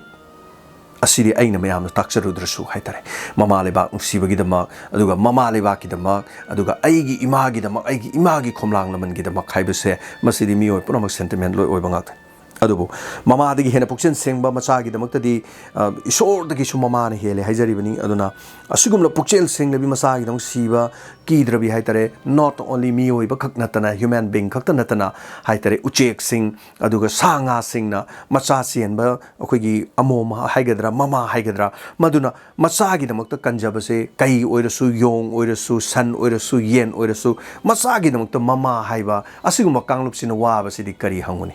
ꯑꯁꯤꯗꯤ ꯑꯩꯅ ꯃꯌꯥꯝꯗ ꯇꯥꯛꯆꯔꯨꯗ꯭ꯔꯁꯨ ꯍꯥꯏꯇꯥꯔꯦ, ꯃꯃꯥ ꯂꯩꯕꯥꯛ ꯅꯨꯡꯁꯤꯕꯒꯤꯗꯃꯛ, ꯑꯗꯨꯒ ꯃꯃꯥ ꯂꯩꯕꯥꯛꯀꯤꯗꯃꯛ, ꯑꯗꯨꯒ ꯑꯩꯒꯤ ꯏꯃꯥꯒꯤꯗꯃꯛ, ꯑꯩꯒꯤ ꯏꯃꯥꯒꯤ ꯈꯣꯝꯂꯥꯡ ꯂꯃꯟꯒꯤꯗꯃꯛ ꯍꯥꯏꯕꯁꯦ, ꯃꯁꯤꯗꯤ ꯃꯤꯑꯣꯏ ꯄꯨꯝꯅꯃꯛ ꯁꯦꯟꯇꯤꯃꯦꯟ ꯂꯣꯏ ꯑꯣꯏꯕ ꯉꯥꯛꯇꯅꯤ꯫ ꯑꯗꯨꯕꯨ ꯃꯃꯥꯗꯒꯤ ꯍꯦꯟꯅ ꯄꯨꯛꯆꯦꯜ ꯁꯦꯡꯕ ꯃꯆꯥꯒꯤꯗꯃꯛꯇꯗꯤ, ꯑ, ꯏꯁꯣꯔꯗꯒꯤꯁꯨ ꯃꯃꯥꯅ ꯍꯦꯜꯂꯦ ꯍꯥꯏꯖꯔꯤꯕꯅꯤ꯫ ꯑꯗꯨꯅ ꯑꯁꯤꯒꯨꯝꯂꯕ ꯄꯨꯛꯆꯦꯜ ꯁꯦꯡꯂꯕꯤ ꯃꯆꯥꯒꯤꯗꯃꯛ ꯁꯤꯕ ꯀꯤꯗ꯭ꯔꯕꯤ ꯍꯥꯏꯇꯥꯔꯦ, not only ꯃꯤꯑꯣꯏꯕ ꯈꯛ ꯅꯠꯇꯅ, human being ꯈꯛꯇ ꯅꯠꯇꯅ ꯍꯥꯏꯇꯥꯔꯦ, ꯎꯆꯦꯛꯁꯤꯡ, ꯑꯗꯨꯒ ꯁꯥ ꯉꯥꯁꯤꯡꯅ ꯃꯆꯥ ꯆꯦꯟꯕ, ꯑꯩꯈꯣꯏꯒꯤ ꯑꯃꯣꯝ ꯍꯥꯏꯒꯗ꯭ꯔꯥ, ꯃꯃꯥ ꯍꯥꯏꯒꯗ꯭ꯔꯥ, ꯃꯗꯨꯅ ꯃꯆꯥꯒꯤꯗꯃꯛꯇ ꯀꯟꯖꯕꯁꯦ, ꯀꯩ ꯑꯣꯏꯔꯁꯨ, ꯌꯣꯡ ꯑꯣꯏꯔꯁꯨ, ꯁꯟ ꯑꯣꯏꯔꯁꯨ, ꯌꯦꯟ ꯑꯣꯏꯔꯁꯨ, ꯃꯆꯥꯒꯤꯗꯃꯛꯇ ꯃꯃꯥ ꯍꯥꯏꯕ ꯑꯁꯤꯒꯨꯝꯕ ꯀꯥꯡꯂꯨꯞꯁꯤꯅ ꯋꯥꯕꯁꯤꯗꯤ ꯀꯔꯤ ꯍꯪꯉꯨꯅꯤ?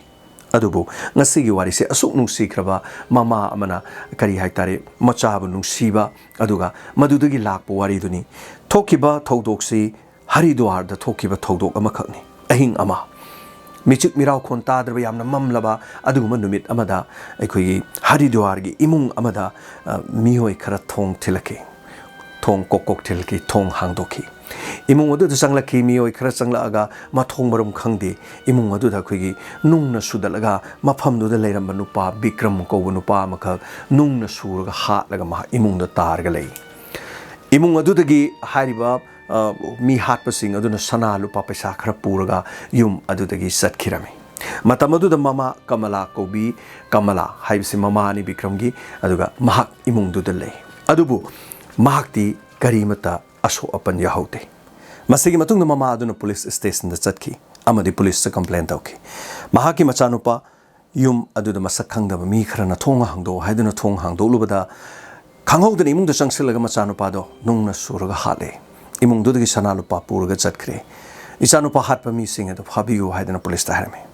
ꯑꯗꯨꯕꯨ ꯉꯁꯤꯒꯤ ꯋꯥꯔꯤꯁꯦ ꯑꯁꯨꯛ ꯅꯨꯡꯁꯤꯈ꯭ꯔꯕ ꯃꯃꯥ ꯑꯃꯅ, ꯀꯔꯤ ꯍꯥꯏꯇꯥꯔꯦ, ꯃꯆꯥꯕꯨ ꯅꯨꯡꯁꯤꯕ, ꯑꯗꯨꯒ ꯃꯗꯨꯗꯒꯤ ꯂꯥꯛꯄ ꯋꯥꯔꯤꯗꯨꯅꯤ꯫ ꯊꯣꯛꯈꯤꯕ ꯊꯧꯗꯣꯛꯁꯤ ꯍꯔꯤꯗ꯭ꯋꯥꯔꯗ ꯊꯣꯛꯈꯤꯕ ꯊꯧꯗꯣꯛ ꯑꯃꯈꯛꯅꯤ꯫ ꯑꯍꯤꯡ ꯑꯃ, ꯃꯤꯆꯤꯛ ꯃꯤꯔꯥꯎꯈꯣꯟ ꯇꯥꯗ꯭ꯔꯕ ꯌꯥꯝꯅ ꯃꯝꯂꯕ ꯑꯗꯨꯒꯨꯝꯕ ꯅꯨꯃꯤꯠ ꯑꯃꯗ, ꯑꯩꯈꯣꯏꯒꯤ ꯍꯔꯤꯗ꯭ꯋꯥꯔꯒꯤ ꯏꯃꯨꯡ ꯑꯃꯗ, ꯑ, ꯃꯤꯑꯣꯏ ꯈꯔ ꯊꯣꯡ ꯊꯤꯜꯂꯛꯈꯤ꯫ ꯊꯣꯡ ꯀꯣꯛ ꯀꯣꯛ ꯊꯤꯜꯂꯛꯈꯤ, ꯊꯣꯡ ꯍꯥꯡꯗꯣꯛꯈꯤ꯫ ꯏꯃꯨꯡ ꯑꯗꯨꯗ ꯆꯪꯂꯛꯈꯤ ꯃꯤꯑꯣꯏ ꯈꯔ ꯆꯪꯂꯛꯑꯒ, ꯃꯊꯣꯡ ꯃꯔꯝ ꯈꯪꯗꯦ, ꯏꯃꯨꯡ ꯑꯗꯨꯗ ꯑꯩꯈꯣꯏꯒꯤ ꯅꯨꯡꯅ ꯁꯨꯗꯠꯂꯒ, ꯃꯐꯝꯗꯨꯗ ꯂꯩꯔꯝꯕ ꯅꯨꯄꯥ ꯕꯤꯀ꯭ꯔꯝ ꯀꯧꯕ ꯅꯨꯄꯥ ꯑꯃꯈꯛ ꯅꯨꯡꯅ ꯁꯨꯔꯒ ꯍꯥꯠꯂꯒ ꯃꯍꯥꯛ ꯏꯃꯨꯡꯗ ꯇꯥꯔꯒ ꯂꯩ꯫ ꯏꯃꯨꯡ ꯑꯗꯨꯗꯒꯤ ꯍꯥꯏꯔꯤꯕ, ꯑ, ꯃꯤ ꯍꯥꯠꯄꯁꯤꯡ ꯑꯗꯨꯅ ꯁꯅꯥ ꯂꯨꯄꯥ ꯄꯩꯁꯥ ꯈꯔ ꯄꯨꯔꯒ ꯌꯨꯝ ꯑꯗꯨꯗꯒꯤ ꯆꯠꯈꯤꯔꯝꯃꯤ꯫ ꯃꯇꯝ ꯑꯗꯨꯗ ꯃꯃꯥ ꯀꯃꯂꯥ ꯀꯧꯕꯤ, ꯀꯃꯂꯥ ꯍꯥꯏꯕꯁꯤ ꯃꯃꯥꯅꯤ ꯕꯤꯀ꯭ꯔꯝꯒꯤ, ꯑꯗꯨꯒ ꯃꯍꯥꯛ ꯏꯃꯨꯡꯗꯨꯗ ꯂꯩ꯫ ꯑꯗꯨꯕꯨ ꯃꯍꯥꯛꯇꯤ ꯀꯔꯤꯃꯠꯇ ꯑꯁꯣꯛ ꯑꯄꯟ ꯌꯥꯎꯍꯧꯗꯦ꯫ ꯃꯁꯤꯒꯤ ꯃꯇꯨꯡꯗ ꯃꯃꯥ ꯑꯗꯨꯅ ꯄꯨꯂꯤꯁ ꯁ꯭ꯇꯦꯁꯟꯗ ꯆꯠꯈꯤ ꯑꯃꯗꯤ ꯄꯨꯂꯤꯁꯇ ꯀꯝꯄ꯭ꯂꯦꯟ ꯇꯧꯈꯤ꯫ ꯃꯍꯥꯛꯀꯤ ꯃꯆꯥꯅꯨꯄꯥ ꯌꯨꯝ ꯑꯗꯨꯗ ꯃꯁꯛ ꯈꯪꯗꯕ ꯃꯤ ꯈꯔꯅ "ꯊꯣꯡ ꯍꯥꯡꯗꯣꯛꯑꯣ" ꯍꯥꯏꯗꯨꯅ ꯊꯣꯡ ꯍꯥꯡꯗꯣꯛꯂꯨꯕꯗ, ꯈꯪꯍꯧꯗꯅ ꯏꯃꯨꯡꯗ ꯆꯪꯁꯤꯜꯂꯒ ꯃꯆꯥꯅꯨꯄꯥꯗꯣ ꯅꯨꯡꯅ ꯁꯨꯔꯒ ꯍꯥꯠꯂꯦ꯫ ꯏꯃꯨꯡꯗꯨꯗꯒꯤ ꯁꯅꯥ ꯂꯨꯄꯥ ꯄꯨꯔꯒ ꯆꯠꯈ꯭ꯔꯦ꯫ "ꯏꯆꯥꯅꯨꯄꯥ ꯍꯥꯠꯄ ꯃꯤꯁꯤꯡ ꯑꯗꯨ ꯐꯥꯕꯤꯌꯨ" ꯍꯥꯏꯗꯅ ꯄꯨꯂꯤꯁꯇ ꯍꯥꯏꯔꯝꯃꯤ꯫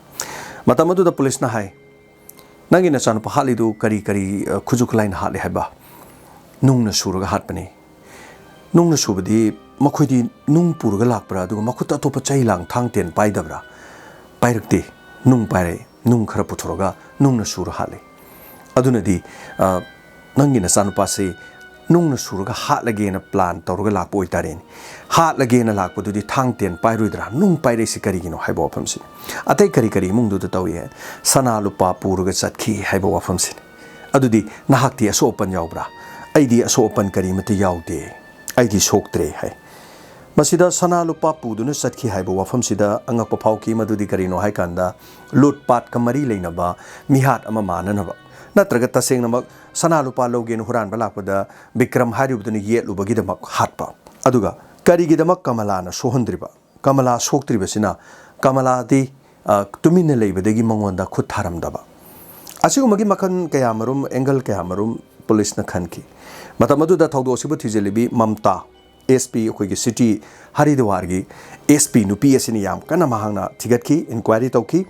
ꯃꯇꯝ ꯑꯗꯨꯗ ꯄꯨꯂꯤꯁꯅ ꯍꯥꯏ, "ꯅꯪꯒꯤ ꯅꯆꯥꯅꯨꯄꯥ ꯍꯥꯠꯂꯤꯗꯨ ꯀꯔꯤ ꯀꯔꯤ, ꯑ, ꯈꯨꯠꯁꯨ ꯈꯨꯠꯂꯥꯏꯅ ꯍꯥꯠꯂꯤ ꯍꯥꯏꯕ?" "ꯅꯨꯡꯅ ꯁꯨꯔꯒ ꯍꯥꯠꯄꯅꯤ"꯫ "ꯅꯨꯡꯅ ꯁꯨꯕꯗꯤ ꯃꯈꯣꯏꯗꯤ ꯅꯨꯡ ꯄꯨꯔꯒ ꯂꯥꯛꯄ꯭ꯔꯥ? ꯑꯗꯨꯒ ꯃꯈꯨꯠꯇ ꯑꯇꯣꯞꯄ ꯆꯩ ꯂꯥꯡ ꯊꯥꯡ ꯇꯦꯟ ꯄꯥꯏꯗꯕ꯭ꯔꯥ?" "ꯄꯥꯏꯔꯛꯇꯦ, ꯅꯨꯡ ꯄꯥꯏꯔꯛꯑꯦ, ꯅꯨꯡ ꯈꯔ ꯄꯨꯊꯣꯔꯒ ꯅꯨꯡꯅ ꯁꯨꯔ ꯍꯥꯠꯂꯦ"꯫ "ꯑꯗꯨꯅꯗꯤ, ꯑ, ꯅꯪꯒꯤ ꯅꯆꯥꯅꯨꯄꯥꯁꯤ ꯅꯨꯡꯅ ꯁꯨꯔꯒ ꯍꯥꯠꯂꯒꯦꯅ ꯄ꯭ꯂꯥꯟ ꯇꯧꯔꯒ ꯂꯥꯛꯄ ꯑꯣꯏꯇꯥꯔꯦꯅꯦ꯫ ꯍꯥꯠꯂꯒꯦꯅ ꯂꯥꯛꯄꯗꯨꯗꯤ ꯊꯥꯡ ꯇꯦꯟ ꯄꯥꯏꯔꯣꯏꯗ꯭ꯔꯥ? ꯅꯨꯡ ꯄꯥꯏꯔꯛꯏꯁꯤ ꯀꯔꯤꯒꯤꯅꯣ?" ꯍꯥꯏꯕ ꯋꯥꯐꯝꯁꯤꯅꯤ꯫ "ꯑꯇꯩ ꯀꯔꯤ ꯀꯔꯤ ꯏꯃꯨꯡꯗꯨꯗ ꯇꯧꯏ?" "ꯁꯅꯥ ꯂꯨꯄꯥ ꯄꯨꯔꯒ ꯆꯠꯈꯤ" ꯍꯥꯏꯕ ꯋꯥꯐꯝꯁꯤꯅꯤ꯫ "ꯑꯗꯨꯗꯤ ꯅꯍꯥꯛꯇꯤ ꯑꯁꯣꯛ ꯑꯄꯟ ꯌꯥꯎꯕ꯭ꯔꯥ?" "ꯑꯩꯗꯤ ꯑꯁꯣꯛ ꯑꯄꯟ ꯀꯔꯤꯃꯠꯇ ꯌꯥꯎꯗꯦ, ꯑꯩꯗꯤ ꯁꯣꯛꯇ꯭ꯔꯦ" ꯍꯥꯏ꯫ ꯃꯁꯤꯗ ꯁꯅꯥ ꯂꯨꯄꯥ ꯄꯨꯗꯨꯅ ꯆꯠꯈꯤ ꯍꯥꯏꯕ ꯋꯥꯐꯝꯁꯤꯗ ꯑꯉꯛꯄ ꯐꯥꯎꯈꯤ꯫ ꯃꯗꯨꯗꯤ ꯀꯔꯤꯅꯣ ꯍꯥꯏꯀꯥꯟꯗ, ꯂꯨꯠꯄꯥꯠꯀ ꯃꯔꯤ ꯂꯩꯅꯕ ꯃꯤꯍꯥꯠ ꯑꯃ ꯃꯥꯟꯅꯅꯕ, ꯅꯠꯇ꯭ꯔꯒ ꯇꯁꯦꯡꯅꯃꯛ ꯁꯅꯥ ꯂꯨꯄꯥ ꯂꯧꯒꯦꯅ ꯍꯨꯔꯥꯟꯕ ꯂꯥꯛꯄꯗ ꯕꯤꯀ꯭ꯔꯝ ꯍꯥꯏꯔꯤꯕꯗꯨꯅ ꯌꯦꯠꯂꯨꯕꯒꯤꯗꯃꯛ ꯍꯥꯠꯄ꯫ ꯑꯗꯨꯒ ꯀꯔꯤꯒꯤꯗꯃꯛ ꯀꯃꯂꯥꯅ ꯁꯣꯛꯍꯟꯗ꯭ꯔꯤꯕ? ꯀꯃꯂꯥ ꯁꯣꯛꯇ꯭ꯔꯤꯕꯁꯤꯅ ꯀꯃꯂꯥꯗꯤ, ꯑ, ꯇꯨꯃꯤꯟꯅ ꯂꯩꯕꯗꯒꯤ ꯃꯉꯣꯟꯗ ꯈꯨꯠ ꯊꯥꯔꯝꯗꯕ꯫ ꯑꯁꯤꯒꯨꯝꯕꯒꯤ ꯃꯈꯜ ꯀꯌꯥꯃꯔꯨꯝ, angle ꯀꯌꯥꯃꯔꯨꯝ ꯄꯨꯂꯤꯁꯅ ꯈꯟꯈꯤ꯫ ꯃꯇꯝ ꯑꯗꯨꯗ ꯊꯧꯗꯣꯛ ꯑꯁꯤꯕꯨ ꯊꯤꯖꯤꯜꯂꯤꯕꯤ ꯃꯝꯇꯥ, ꯑꯦꯁ ꯄꯤ, ꯑꯩꯈꯣꯏꯒꯤ ꯁꯤꯇꯤ ꯍꯔꯤꯗ꯭ꯋꯥꯔꯒꯤ ꯑꯦꯁ ꯄꯤ ꯅꯨꯄꯤ ꯑꯁꯤꯅ ꯌꯥꯝ ꯀꯟꯅ ꯃꯍꯥꯛꯅ ꯊꯤꯒꯠꯈꯤ, ꯏꯟꯀ꯭ꯋꯥꯏꯔꯤ ꯇꯧꯈꯤ꯫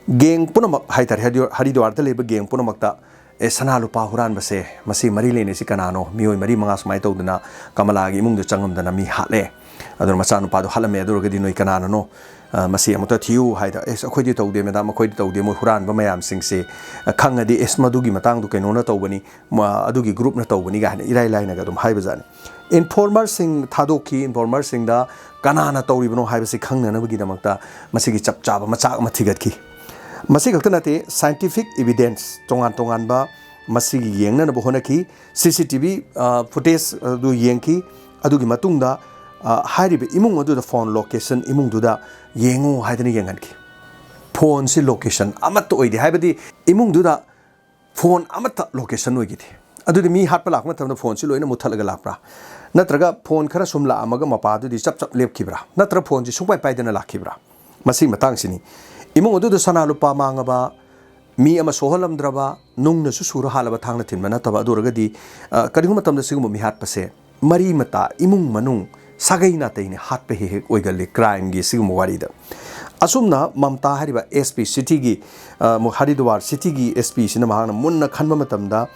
ꯒꯦꯡ ꯄꯨꯝꯅꯃꯛ ꯍꯥꯏꯇꯥꯔꯦ, ꯍꯔꯤꯗ꯭ꯋꯥꯔꯗ ꯂꯩꯕ ꯒꯦꯡ ꯄꯨꯝꯅꯃꯛꯇ, "ꯑꯦ, ꯁꯅꯥ ꯂꯨꯄꯥ ꯍꯨꯔꯥꯟꯕꯁꯦ, ꯃꯁꯤ ꯃꯔꯤ ꯂꯩꯅꯩꯁꯤ ꯀꯅꯥꯅꯣ?" ꯃꯤꯑꯣꯏ ꯃꯔꯤ ꯃꯉꯥ ꯁꯨꯃꯥꯏꯅ ꯇꯧꯗꯅ ꯀꯃꯂꯥꯒꯤ ꯏꯃꯨꯡꯗ ꯆꯪꯉꯝꯗꯅ ꯃꯤ ꯍꯥꯠꯂꯦ꯫ ꯑꯗꯨꯅ ꯃꯆꯥꯅꯨꯄꯥꯗꯣ ꯍꯥꯠꯂꯝꯃꯦ, ꯑꯗꯨ ꯑꯣꯏꯔꯒꯗꯤ ꯅꯣꯏ ꯀꯅꯥꯅꯅꯣ? "ꯑ, ꯃꯁꯤ ꯑꯃꯨꯛꯇ ꯊꯤꯌꯨ" ꯍꯥꯏꯗ, "ꯑꯦꯁ, ꯑꯩꯈꯣꯏꯗꯤ ꯇꯧꯗꯦ ꯃꯦꯗꯥꯝ, ꯑꯩꯈꯣꯏꯗꯤ ꯇꯧꯗꯦ, ꯃꯣꯏ ꯍꯨꯔꯥꯟꯕ ꯃꯌꯥꯝꯁꯤꯡꯁꯦ, ꯑ, ꯈꯪꯉꯗꯤ, ꯑꯦꯁ, ꯃꯗꯨꯒꯤ ꯃꯇꯥꯡꯗꯣ ꯀꯩꯅꯣꯅ ꯇꯧꯕꯅꯤ, ꯃ-, ꯑꯗꯨꯒꯤ ꯒ꯭ꯔꯨꯞꯅ ꯇꯧꯕꯅꯤ" ꯀꯥꯏꯅ ꯏꯔꯥꯏ ꯂꯥꯏꯅꯒ ꯑꯗꯨꯝ ꯍꯥꯏꯕꯖꯥꯠꯅꯤ꯫ ꯏꯟꯐꯣꯔꯃꯔꯁꯤꯡ ꯊꯥꯗꯣꯛꯈꯤ꯫ ꯏꯟꯐꯣꯔꯃꯔꯁꯤꯡꯗ ꯀꯅꯥꯅ ꯇꯧꯔꯤꯕꯅꯣ ꯍꯥꯏꯕꯁꯤ ꯈꯪꯅꯅꯕꯒꯤꯗꯃꯛꯇ ꯃꯁꯤꯒꯤ ꯆꯞ ꯆꯥꯕ ꯃꯆꯥꯛ ꯑꯃ ꯊꯤꯒꯠꯈꯤ꯫ ꯃꯁꯤ ꯈꯛꯇ ꯅꯠꯇꯦ, ꯁꯥꯏꯟꯇꯤꯐꯤꯛ ꯏꯕꯤꯗꯦꯟꯁ ꯇꯣꯉꯥꯟ ꯇꯣꯉꯥꯟꯕ ꯃꯁꯤꯒꯤ ꯌꯦꯡꯅꯅꯕ ꯍꯣꯠꯅꯈꯤ꯫ ꯁꯤ ꯁꯤ ꯇꯤ ꯚꯤ, ꯑ, ꯐꯨꯇꯦꯖ ꯑꯗꯨ ꯌꯦꯡꯈꯤ꯫ ꯑꯗꯨꯒꯤ ꯃꯇꯨꯡꯗ, ꯑ, ꯍꯥꯏꯔꯤꯕ ꯏꯃꯨꯡ ꯑꯗꯨꯗ ꯐꯣꯟ ꯂꯣꯀꯦꯁꯟ ꯏꯃꯨꯡꯗꯨꯗ ꯌꯦꯡꯉꯨ ꯍꯥꯏꯗꯅ ꯌꯦꯡꯍꯟꯈꯤ꯫ ꯐꯣꯟꯁꯤ ꯂꯣꯀꯦꯁꯟ ꯑꯃꯠꯇ ꯑꯣꯏꯗꯦ, ꯍꯥꯏꯕꯗꯤ ꯏꯃꯨꯡꯗꯨꯗ ꯐꯣꯟ ꯑꯃꯠꯇ ꯂꯣꯀꯦꯁꯟ ꯑꯣꯏꯈꯤꯗꯦ꯫ ꯑꯗꯨꯗꯤ ꯃꯤ ꯍꯥꯠꯄ ꯂꯥꯛꯄ ꯃꯇꯝꯗ ꯐꯣꯟꯁꯤ ꯂꯣꯏꯅ ꯃꯨꯠꯊꯠꯂꯒ ꯂꯥꯛꯄ꯭ꯔꯥ? ꯅꯠꯇ꯭ꯔꯒ ꯐꯣꯟ ꯈꯔ ꯁꯨꯝ ꯂꯥꯛꯑꯝꯃꯒ ꯃꯄꯥꯗꯨꯗꯤ ꯆꯞ ꯆꯞ ꯂꯦꯞꯈꯤꯕ꯭ꯔꯥ? ꯅꯠꯇ꯭ꯔ ꯐꯣꯟꯁꯤ ꯁꯨꯡꯄꯥꯏ ꯄꯥꯏꯗꯅ ꯂꯥꯛꯈꯤꯕ꯭ꯔꯥ? ꯃꯁꯤ ꯃꯇꯥꯡꯁꯤꯅꯤ꯫ ꯏꯃꯨꯡ ꯑꯗꯨꯗ ꯁꯅꯥ ꯂꯨꯄꯥ ꯃꯥꯡꯉꯕ, ꯃꯤ ꯑꯃ ꯁꯣꯛꯍꯜꯂꯝꯗ꯭ꯔꯕ, ꯅꯨꯡꯅꯁꯨ ꯁꯨꯔ ꯍꯥꯠꯂꯕ, ꯊꯥꯡꯅ ꯊꯤꯟꯕ ꯅꯠꯇꯕ, ꯑꯗꯨ ꯑꯣꯏꯔꯒꯗꯤ, ꯑ, ꯀꯔꯤꯒꯨꯝꯕ ꯃꯇꯝꯗ ꯁꯤꯒꯨꯝꯕ ꯃꯤꯍꯥꯠꯄꯁꯦ ꯃꯔꯤ ꯃꯇꯥ, ꯏꯃꯨꯡ ꯃꯅꯨꯡ, ꯁꯥꯒꯩ ꯅꯥꯇꯩꯅ ꯍꯥꯠꯄ ꯍꯦꯛ ꯍꯦꯛ ꯑꯣꯏꯒꯜꯂꯤ ꯀ꯭ꯔꯥꯏꯝꯒꯤ ꯁꯤꯒꯨꯝꯕ ꯋꯥꯔꯤꯗ꯫ ꯑꯁꯨꯝꯅ ꯃꯝꯇꯥ ꯍꯥꯏꯔꯤꯕ ꯑꯦꯁ ꯄꯤ ꯁꯤꯇꯤꯒꯤ, ꯑ, ꯃꯨ-, ꯍꯔꯤꯗ꯭ꯋꯥꯔ ꯁꯤꯇꯤꯒꯤ ꯑꯦꯁ ꯄꯤꯁꯤꯅ ꯃꯍꯥꯛꯅ ꯃꯨꯟꯅ ꯈꯟꯕ ꯃꯇꯝꯗ,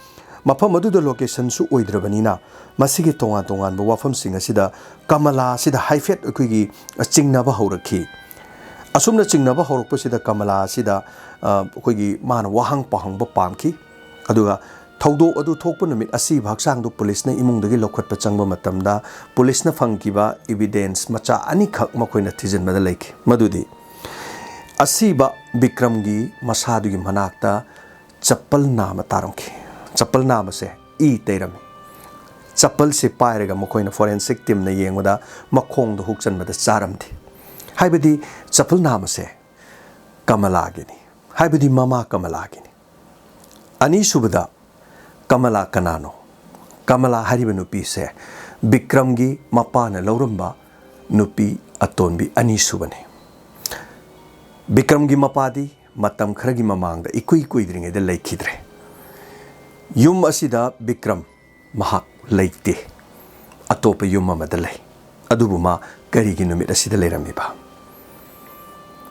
ꯃꯐꯝ ꯑꯗꯨꯗ ꯂꯣꯀꯦꯁꯟꯁꯨ ꯑꯣꯏꯗ꯭ꯔꯕꯅꯤꯅ, ꯃꯁꯤꯒꯤ ꯇꯣꯉꯥꯟ ꯇꯣꯉꯥꯟꯕ ꯋꯥꯐꯝꯁꯤꯡ ꯑꯁꯤꯗ ꯀꯃꯂꯥ ꯑꯁꯤꯗ ꯍꯥꯏꯐꯦꯠ ꯑꯩꯈꯣꯏꯒꯤ ꯆꯤꯡꯅꯕ ꯍꯧꯔꯛꯈꯤ꯫ ꯑꯁꯨꯝꯅ ꯆꯤꯡꯅꯕ ꯍꯧꯔꯛꯄꯁꯤꯗ ꯀꯃꯂꯥ ꯑꯁꯤꯗ, ꯑ, ꯑꯩꯈꯣꯏꯒꯤ ꯃꯥꯅ ꯋꯥꯍꯪ ꯄꯥꯎꯍꯪꯕ ꯄꯥꯝꯈꯤ꯫ ꯑꯗꯨꯒ ꯊꯧꯗꯣꯛ ꯑꯗꯨ ꯊꯣꯛꯄ ꯅꯨꯃꯤꯠ ꯑꯁꯤꯕ ꯍꯛꯆꯥꯡꯗꯨ ꯄꯨꯂꯤꯁꯅ ꯏꯃꯨꯡꯗꯒꯤ ꯂꯧꯈꯠꯄ ꯆꯪꯕ ꯃꯇꯝꯗ, ꯄꯨꯂꯤꯁꯅ ꯐꯪꯈꯤꯕ ꯏꯕꯤꯗꯦꯟꯁ ꯃꯆꯥ ꯑꯅꯤꯈꯛ ꯃꯈꯣꯏꯅ ꯊꯤꯖꯤꯟꯕꯗ ꯂꯩꯈꯤ꯫ ꯃꯗꯨꯗꯤ, ꯑꯁꯤꯕ ꯕꯤꯀ꯭ꯔꯝꯒꯤ ꯃꯁꯥꯗꯨꯒꯤ ꯃꯅꯥꯛꯇ ꯆꯄꯜ ꯅꯥꯝꯃ ꯇꯥꯔꯝꯈꯤ꯫ ꯆꯄꯜ ꯅꯥꯝꯃꯁꯦ ꯏ ꯇꯩꯔꯝꯃꯤ꯫ ꯆꯄꯜꯁꯦ ꯄꯥꯏꯔꯒ ꯃꯈꯣꯏꯅ ꯐꯣꯔꯦꯟꯁꯤꯛ ꯇꯤꯝꯅ ꯌꯦꯡꯕꯗ ꯃꯈꯣꯡꯗ ꯍꯨꯛꯆꯟꯕꯗ ꯆꯥꯔꯝꯗꯦ꯫ ꯍꯥꯏꯕꯗꯤ ꯆꯄꯜ ꯅꯥꯝꯃꯁꯦ ꯀꯃꯂꯥꯒꯤꯅꯤ꯫ ꯍꯥꯏꯕꯗꯤ ꯃꯃꯥ ꯀꯃꯂꯥꯒꯤꯅꯤ꯫ ꯑꯅꯤꯁꯨꯕꯗ, ꯀꯃꯂꯥ ꯀꯅꯥꯅꯣ? ꯀꯃꯂꯥ ꯍꯥꯏꯔꯤꯕ ꯅꯨꯄꯤꯁꯦ ꯕꯤꯀ꯭ꯔꯝꯒꯤ ꯃꯄꯥꯅ ꯂꯧꯔꯝꯕ ꯅꯨꯄꯤ ꯑꯇꯣꯟꯕꯤ ꯑꯅꯤꯁꯨꯕꯅꯤ꯫ ꯕꯤꯀ꯭ꯔꯝꯒꯤ ꯃꯄꯥꯗꯤ ꯃꯇꯝ ꯈꯔꯒꯤ ꯃꯃꯥꯡꯗ ꯏꯀꯨꯏ ꯀꯨꯏꯗ꯭ꯔꯤꯉꯩꯗ ꯂꯩꯈꯤꯗ꯭ꯔꯦ꯫ ꯌꯨꯝ ꯑꯁꯤꯗ ꯕꯤꯀ꯭ꯔꯝ ꯃꯍꯥꯛ ꯂꯩꯇꯦ꯫ ꯑꯇꯣꯞꯄ ꯌꯨꯝ ꯑꯃꯗ ꯂꯩ꯫ ꯑꯗꯨꯕꯨ ꯃꯥ ꯀꯔꯤꯒꯤ ꯅꯨꯃꯤꯠ ꯑꯁꯤꯗ ꯂꯩꯔꯝꯃꯤꯕ?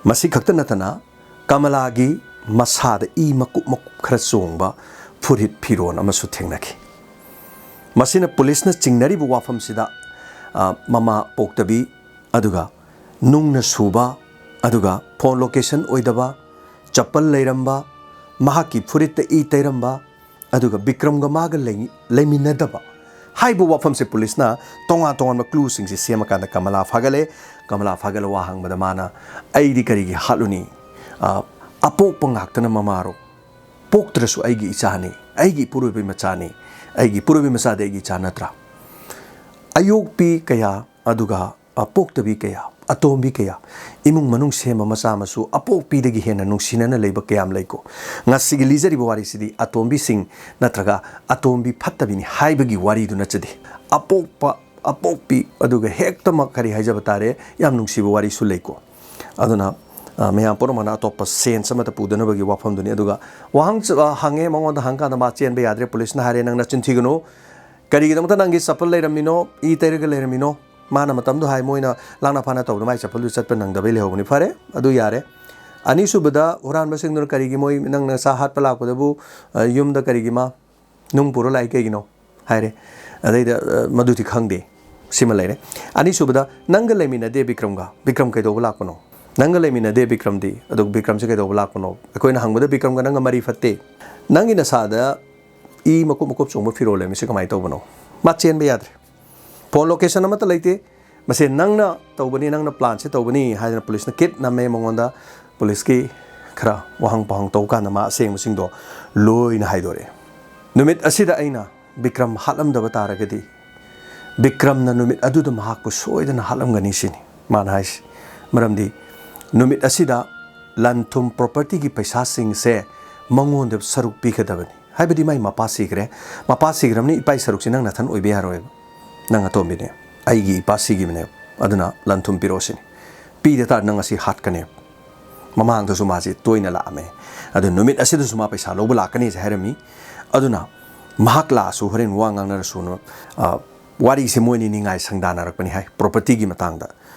ꯃꯁꯤ ꯈꯛꯇ ꯅꯠꯇꯅ, ꯀꯃꯂꯥꯒꯤ ꯃꯁꯥꯗ ꯏ ꯃꯀꯨꯞ ꯃꯀꯨꯞ ꯈꯔ ꯆꯣꯡꯕ ꯐꯨꯔꯤꯠ ꯐꯤꯔꯣꯟ ꯑꯃꯁꯨ ꯊꯦꯡꯅꯈꯤ꯫ ꯃꯁꯤꯅ ꯄꯨꯂꯤꯁꯅ ꯆꯤꯡꯅꯔꯤꯕ ꯋꯥꯐꯝꯁꯤꯗ, ꯑ, ꯃꯃꯥ ꯄꯣꯛꯇꯕꯤ, ꯑꯗꯨꯒ ꯅꯨꯡꯅ ꯁꯨꯕ, ꯑꯗꯨꯒ ꯐꯣꯟ ꯂꯣꯀꯦꯁꯟ ꯑꯣꯏꯗꯕ, ꯆꯄꯜ ꯂꯩꯔꯝꯕ, ꯃꯍꯥꯛꯀꯤ ꯐꯨꯔꯤꯠꯇ ꯏ ꯇꯩꯔꯝꯕ, ꯑꯗꯨꯒ ꯕꯤꯀ꯭ꯔꯝꯒ ꯃꯥꯒ ꯂꯩ-, ꯂꯩꯃꯤꯟꯅꯗꯕ ꯍꯥꯏꯕ ꯋꯥꯐꯝꯁꯦ ꯄꯨꯂꯤꯁꯅ ꯇꯣꯉꯥꯟ ꯇꯣꯉꯥꯟꯕ clue ꯁꯤꯡꯁꯦ ꯁꯦꯝꯃꯀꯥꯟꯗ ꯀꯃꯂꯥ ꯐꯥꯒꯠꯂꯦ꯫ ꯀꯃꯂꯥ ꯐꯥꯒꯠꯂ ꯋꯥ ꯍꯪꯕꯗ ꯃꯥꯅ, "ꯑꯩꯗꯤ ꯀꯔꯤꯒꯤ ꯍꯥꯠꯂꯨꯅꯤ? ꯑ, ꯑꯄꯣꯛꯄ ꯉꯥꯛꯇꯅ ꯃꯃꯥꯔꯣ? ꯄꯣꯛꯇ꯭ꯔꯁꯨ ꯑꯩꯒꯤ ꯏꯆꯥꯅꯤ, ꯑꯩꯒꯤ ꯏꯄꯨꯔꯣꯏꯕꯩ ꯃꯆꯥꯅꯤ, ꯑꯩꯒꯤ ꯏꯄꯨꯔꯣꯏꯕꯩ ꯃꯆꯥꯗꯤ ꯑꯩꯒꯤ ꯏꯆꯥ ꯅꯠꯇ꯭ꯔꯥ?" ꯑꯌꯣꯛꯄꯤ ꯀꯌꯥ, ꯑꯗꯨꯒ ꯑꯄꯣꯛꯇꯕꯤ ꯀꯌꯥ, ꯑꯇꯣꯝꯕꯤ ꯀꯌꯥ, ꯏꯃꯨꯡ ꯃꯅꯨꯡ ꯁꯦꯝꯕ ꯃꯆꯥ ꯃꯁꯨ ꯑꯄꯣꯛꯄꯤꯗꯒꯤ ꯍꯦꯟꯅ ꯅꯨꯡꯁꯤꯅꯅ ꯂꯩꯕ ꯀꯌꯥꯝ ꯂꯩꯀꯣ꯫ ꯉꯁꯤꯒꯤ ꯂꯤꯖꯔꯤꯕ ꯋꯥꯔꯤꯁꯤꯗꯤ ꯑꯇꯣꯝꯕꯤꯁꯤꯡ ꯅꯠꯇ꯭ꯔꯒ ꯑꯇꯣꯝꯕꯤ ꯐꯠꯇꯕꯤꯅꯤ ꯍꯥꯏꯕꯒꯤ ꯋꯥꯔꯤꯗꯨ ꯅꯠꯆꯗꯦ꯫ ꯑꯄꯣꯛꯄ, ꯑꯄꯣꯛꯄꯤ, ꯑꯗꯨꯒ ꯍꯦꯛꯇꯃꯛ ꯀꯔꯤ ꯍꯥꯏꯖꯕ ꯇꯥꯔꯦ, ꯌꯥꯝ ꯅꯨꯡꯁꯤꯕ ꯋꯥꯔꯤꯁꯨ ꯂꯩꯀꯣ꯫ ꯑꯗꯨꯅ, ꯑ, ꯃꯌꯥꯝ ꯄꯨꯝꯅꯃꯛꯅ ꯑꯇꯣꯞꯄ sense ꯑꯃꯠꯇ ꯄꯨꯗꯅꯕꯒꯤ ꯋꯥꯐꯝꯗꯨꯅꯤ꯫ ꯑꯗꯨꯒ ꯋꯥꯍꯪ ꯆ-, ꯑ, ꯍꯪꯉꯦ, ꯃꯉꯣꯟꯗ ꯍꯪꯀꯥꯟꯗ ꯃꯥ ꯆꯦꯟꯕ ꯌꯥꯗ꯭ꯔꯦ꯫ ꯄꯨꯂꯤꯁꯅ ꯍꯥꯏꯔꯦ, "ꯅꯪ ꯅꯆꯤꯟ ꯊꯤꯒꯅꯨ꯫ ꯀꯔꯤꯒꯤꯗꯃꯛꯇ ꯅꯪꯒꯤ ꯆꯄꯜ ꯂꯩꯔꯝꯃꯤꯅꯣ? ꯏ ꯇꯩꯔꯒ ꯂꯩꯔꯝꯃꯤꯅꯣ?" ꯃꯥꯅ ꯃꯇꯝꯗꯨ ꯍꯥꯏ, ꯃꯣꯏꯅ ꯂꯥꯛꯅ ꯐꯥꯅ ꯇꯧꯕꯗ ꯃꯥꯏ ꯆꯄꯜꯗꯨ ꯆꯠꯄ ꯅꯪꯗꯕꯩ ꯂꯩꯍꯧꯕꯅꯤ꯫ ꯐꯔꯦ, ꯑꯗꯨ ꯌꯥꯔꯦ꯫ ꯑꯅꯤꯁꯨꯕꯗ, ꯍꯨꯔꯥꯟꯕꯁꯤꯡꯗꯨꯅ ꯀꯔꯤꯒꯤ ꯃꯣꯏ ꯅꯪꯅ ꯆꯥ ꯍꯥꯠꯄ ꯂꯥꯛꯄꯗꯕꯨ, ꯑ, ꯌꯨꯝꯗ ꯀꯔꯤꯒꯤ ꯃꯥ ꯅꯨꯡ ꯄꯨꯔ ꯂꯥꯛꯏ ꯀꯩꯒꯤꯅꯣ? ꯍꯥꯏꯔꯦ꯫ ꯑꯗꯩꯗ, ꯑ, ꯃꯗꯨꯗꯤ ꯈꯪꯗꯦ꯫ ꯁꯤꯃ ꯂꯩꯔꯦ꯫ ꯑꯅꯤꯁꯨꯕꯗ, ꯅꯪꯒ ꯂꯩꯃꯤꯟꯅꯗꯦ ꯕꯤꯀ꯭ꯔꯝꯒ꯫ ꯕꯤꯀ꯭ꯔꯝ ꯀꯩꯗꯧꯕ ꯂꯥꯛꯄꯅꯣ? ꯅꯪꯒ ꯂꯩꯃꯤꯟꯅꯗꯦ ꯕꯤꯀ꯭ꯔꯝꯗꯤ, ꯑꯗꯨ ꯕꯤꯀ꯭ꯔꯝꯁꯦ ꯀꯩꯗꯧꯕ ꯂꯥꯛꯄꯅꯣ? ꯑꯩꯈꯣꯏꯅ ꯍꯪꯕꯗ ꯕꯤꯀ꯭ꯔꯝꯒ ꯅꯪꯒ ꯃꯔꯤ ꯐꯠꯇꯦ꯫ ꯅꯪꯒꯤ ꯅꯁꯥꯗ ꯏ ꯃꯀꯨꯞ ꯃꯀꯨꯞ ꯆꯣꯡꯕ ꯐꯤꯔꯣꯜ ꯂꯩꯔꯝꯃꯤꯁꯦ ꯀꯃꯥꯏꯅ ꯇꯧꯕꯅꯣ? ꯃꯥ ꯆꯦꯟꯕ ꯌꯥꯗ꯭ꯔꯦ꯫ ꯐꯣꯟ ꯂꯣꯀꯦꯁꯟ ꯑꯃꯠꯇ ꯂꯩꯇꯦ꯫ ꯃꯁꯦ ꯅꯪꯅ ꯇꯧꯕꯅꯤ, ꯅꯪꯅ ꯄ꯭ꯂꯥꯟꯁꯦ ꯇꯧꯕꯅꯤ ꯍꯥꯏꯗꯅ ꯄꯨꯂꯤꯁꯅ ꯀꯤꯠ ꯅꯝꯃꯦ ꯃꯉꯣꯟꯗ꯫ ꯄꯨꯂꯤꯁꯀꯤ ꯈꯔ ꯋꯥꯍꯪ ꯄꯥꯎꯍꯪ ꯇꯧꯕ ꯀꯥꯟꯗ ꯃꯥ ꯑꯁꯦꯡꯕꯁꯤꯡꯗꯣ ꯂꯣꯏꯅ ꯍꯥꯏꯗꯣꯔꯛꯑꯦ꯫ ꯅꯨꯃꯤꯠ ꯑꯁꯤꯗ ꯑꯩꯅ ꯕꯤꯀ꯭ꯔꯝ ꯍꯥꯠꯂꯝꯗꯕ ꯇꯥꯔꯒꯗꯤ, ꯕꯤꯀ꯭ꯔꯝꯅ ꯅꯨꯃꯤꯠ ꯑꯗꯨꯗ ꯃꯍꯥꯛꯄꯨ ꯁꯣꯏꯗꯅ ꯍꯥꯠꯂꯝꯒꯅꯤ ꯁꯤꯅꯤ ꯃꯥꯅ ꯍꯥꯏꯁꯤ꯫ ꯃꯔꯝꯗꯤ ꯅꯨꯃꯤꯠ ꯑꯁꯤꯗ ꯂꯟ ꯊꯨꯝ ꯄ꯭ꯔꯣꯄꯔꯇꯤꯒꯤ ꯄꯩꯁꯥꯁꯤꯡꯁꯦ ꯃꯉꯣꯟꯗ ꯁꯔꯨꯛ ꯄꯤꯒꯗꯕꯅꯤ꯫ ꯍꯥꯏꯕꯗꯤ ꯃꯥꯏ ꯃꯄꯥ ꯁꯤꯈ꯭ꯔꯦ, ꯃꯄꯥ ꯁꯤꯈ꯭ꯔꯕꯅꯤ, ꯏꯄꯥ ꯏꯁꯔꯨꯛꯁꯤ ꯅꯪ ꯅꯊꯟ ꯑꯣꯏꯕ ꯌꯥꯔꯣꯏꯕ, ꯅꯪ ꯑꯇꯣꯝꯕꯤꯅꯦ, ꯑꯩꯒꯤ ꯏꯄꯥ ꯁꯤꯈꯤꯕꯅꯦ, ꯑꯗꯨꯅ ꯂꯟ ꯊꯨꯝ ꯄꯤꯔꯛꯑꯣ ꯁꯤꯅꯤ꯫ ꯄꯤꯗ ꯇꯥꯔꯗꯤ ꯅꯪ ꯉꯁꯤ ꯍꯥꯠꯀꯅꯦꯕ꯫ ꯃꯃꯥꯡꯗꯁꯨ ꯃꯥꯁꯤ ꯇꯣꯏꯅ ꯂꯥꯛꯑꯝꯃꯦ꯫ ꯑꯗꯨ ꯅꯨꯃꯤꯠ ꯑꯁꯤꯗꯁꯨ ꯃꯥ ꯄꯩꯁꯥ ꯂꯧꯕ ꯂꯥꯛꯀꯅꯤꯁꯦ ꯍꯥꯏꯔꯝꯃꯤ꯫ ꯑꯗꯨꯅ ꯃꯍꯥꯛ ꯂꯥꯛꯑꯁꯨ ꯍꯣꯔꯦꯟ ꯋꯥ ꯉꯥꯡꯅꯔꯁꯨꯅ, ꯑ, ꯋꯥꯔꯤꯁꯦ ꯃꯣꯏꯅꯤ ꯅꯤꯡꯉꯥꯏ ꯁꯪꯗꯥꯅꯔꯛꯄꯅꯤ ꯍꯥꯏ ꯄ꯭ꯔꯣꯄꯔꯇꯤꯒꯤ ꯃꯇꯥꯡꯗ꯫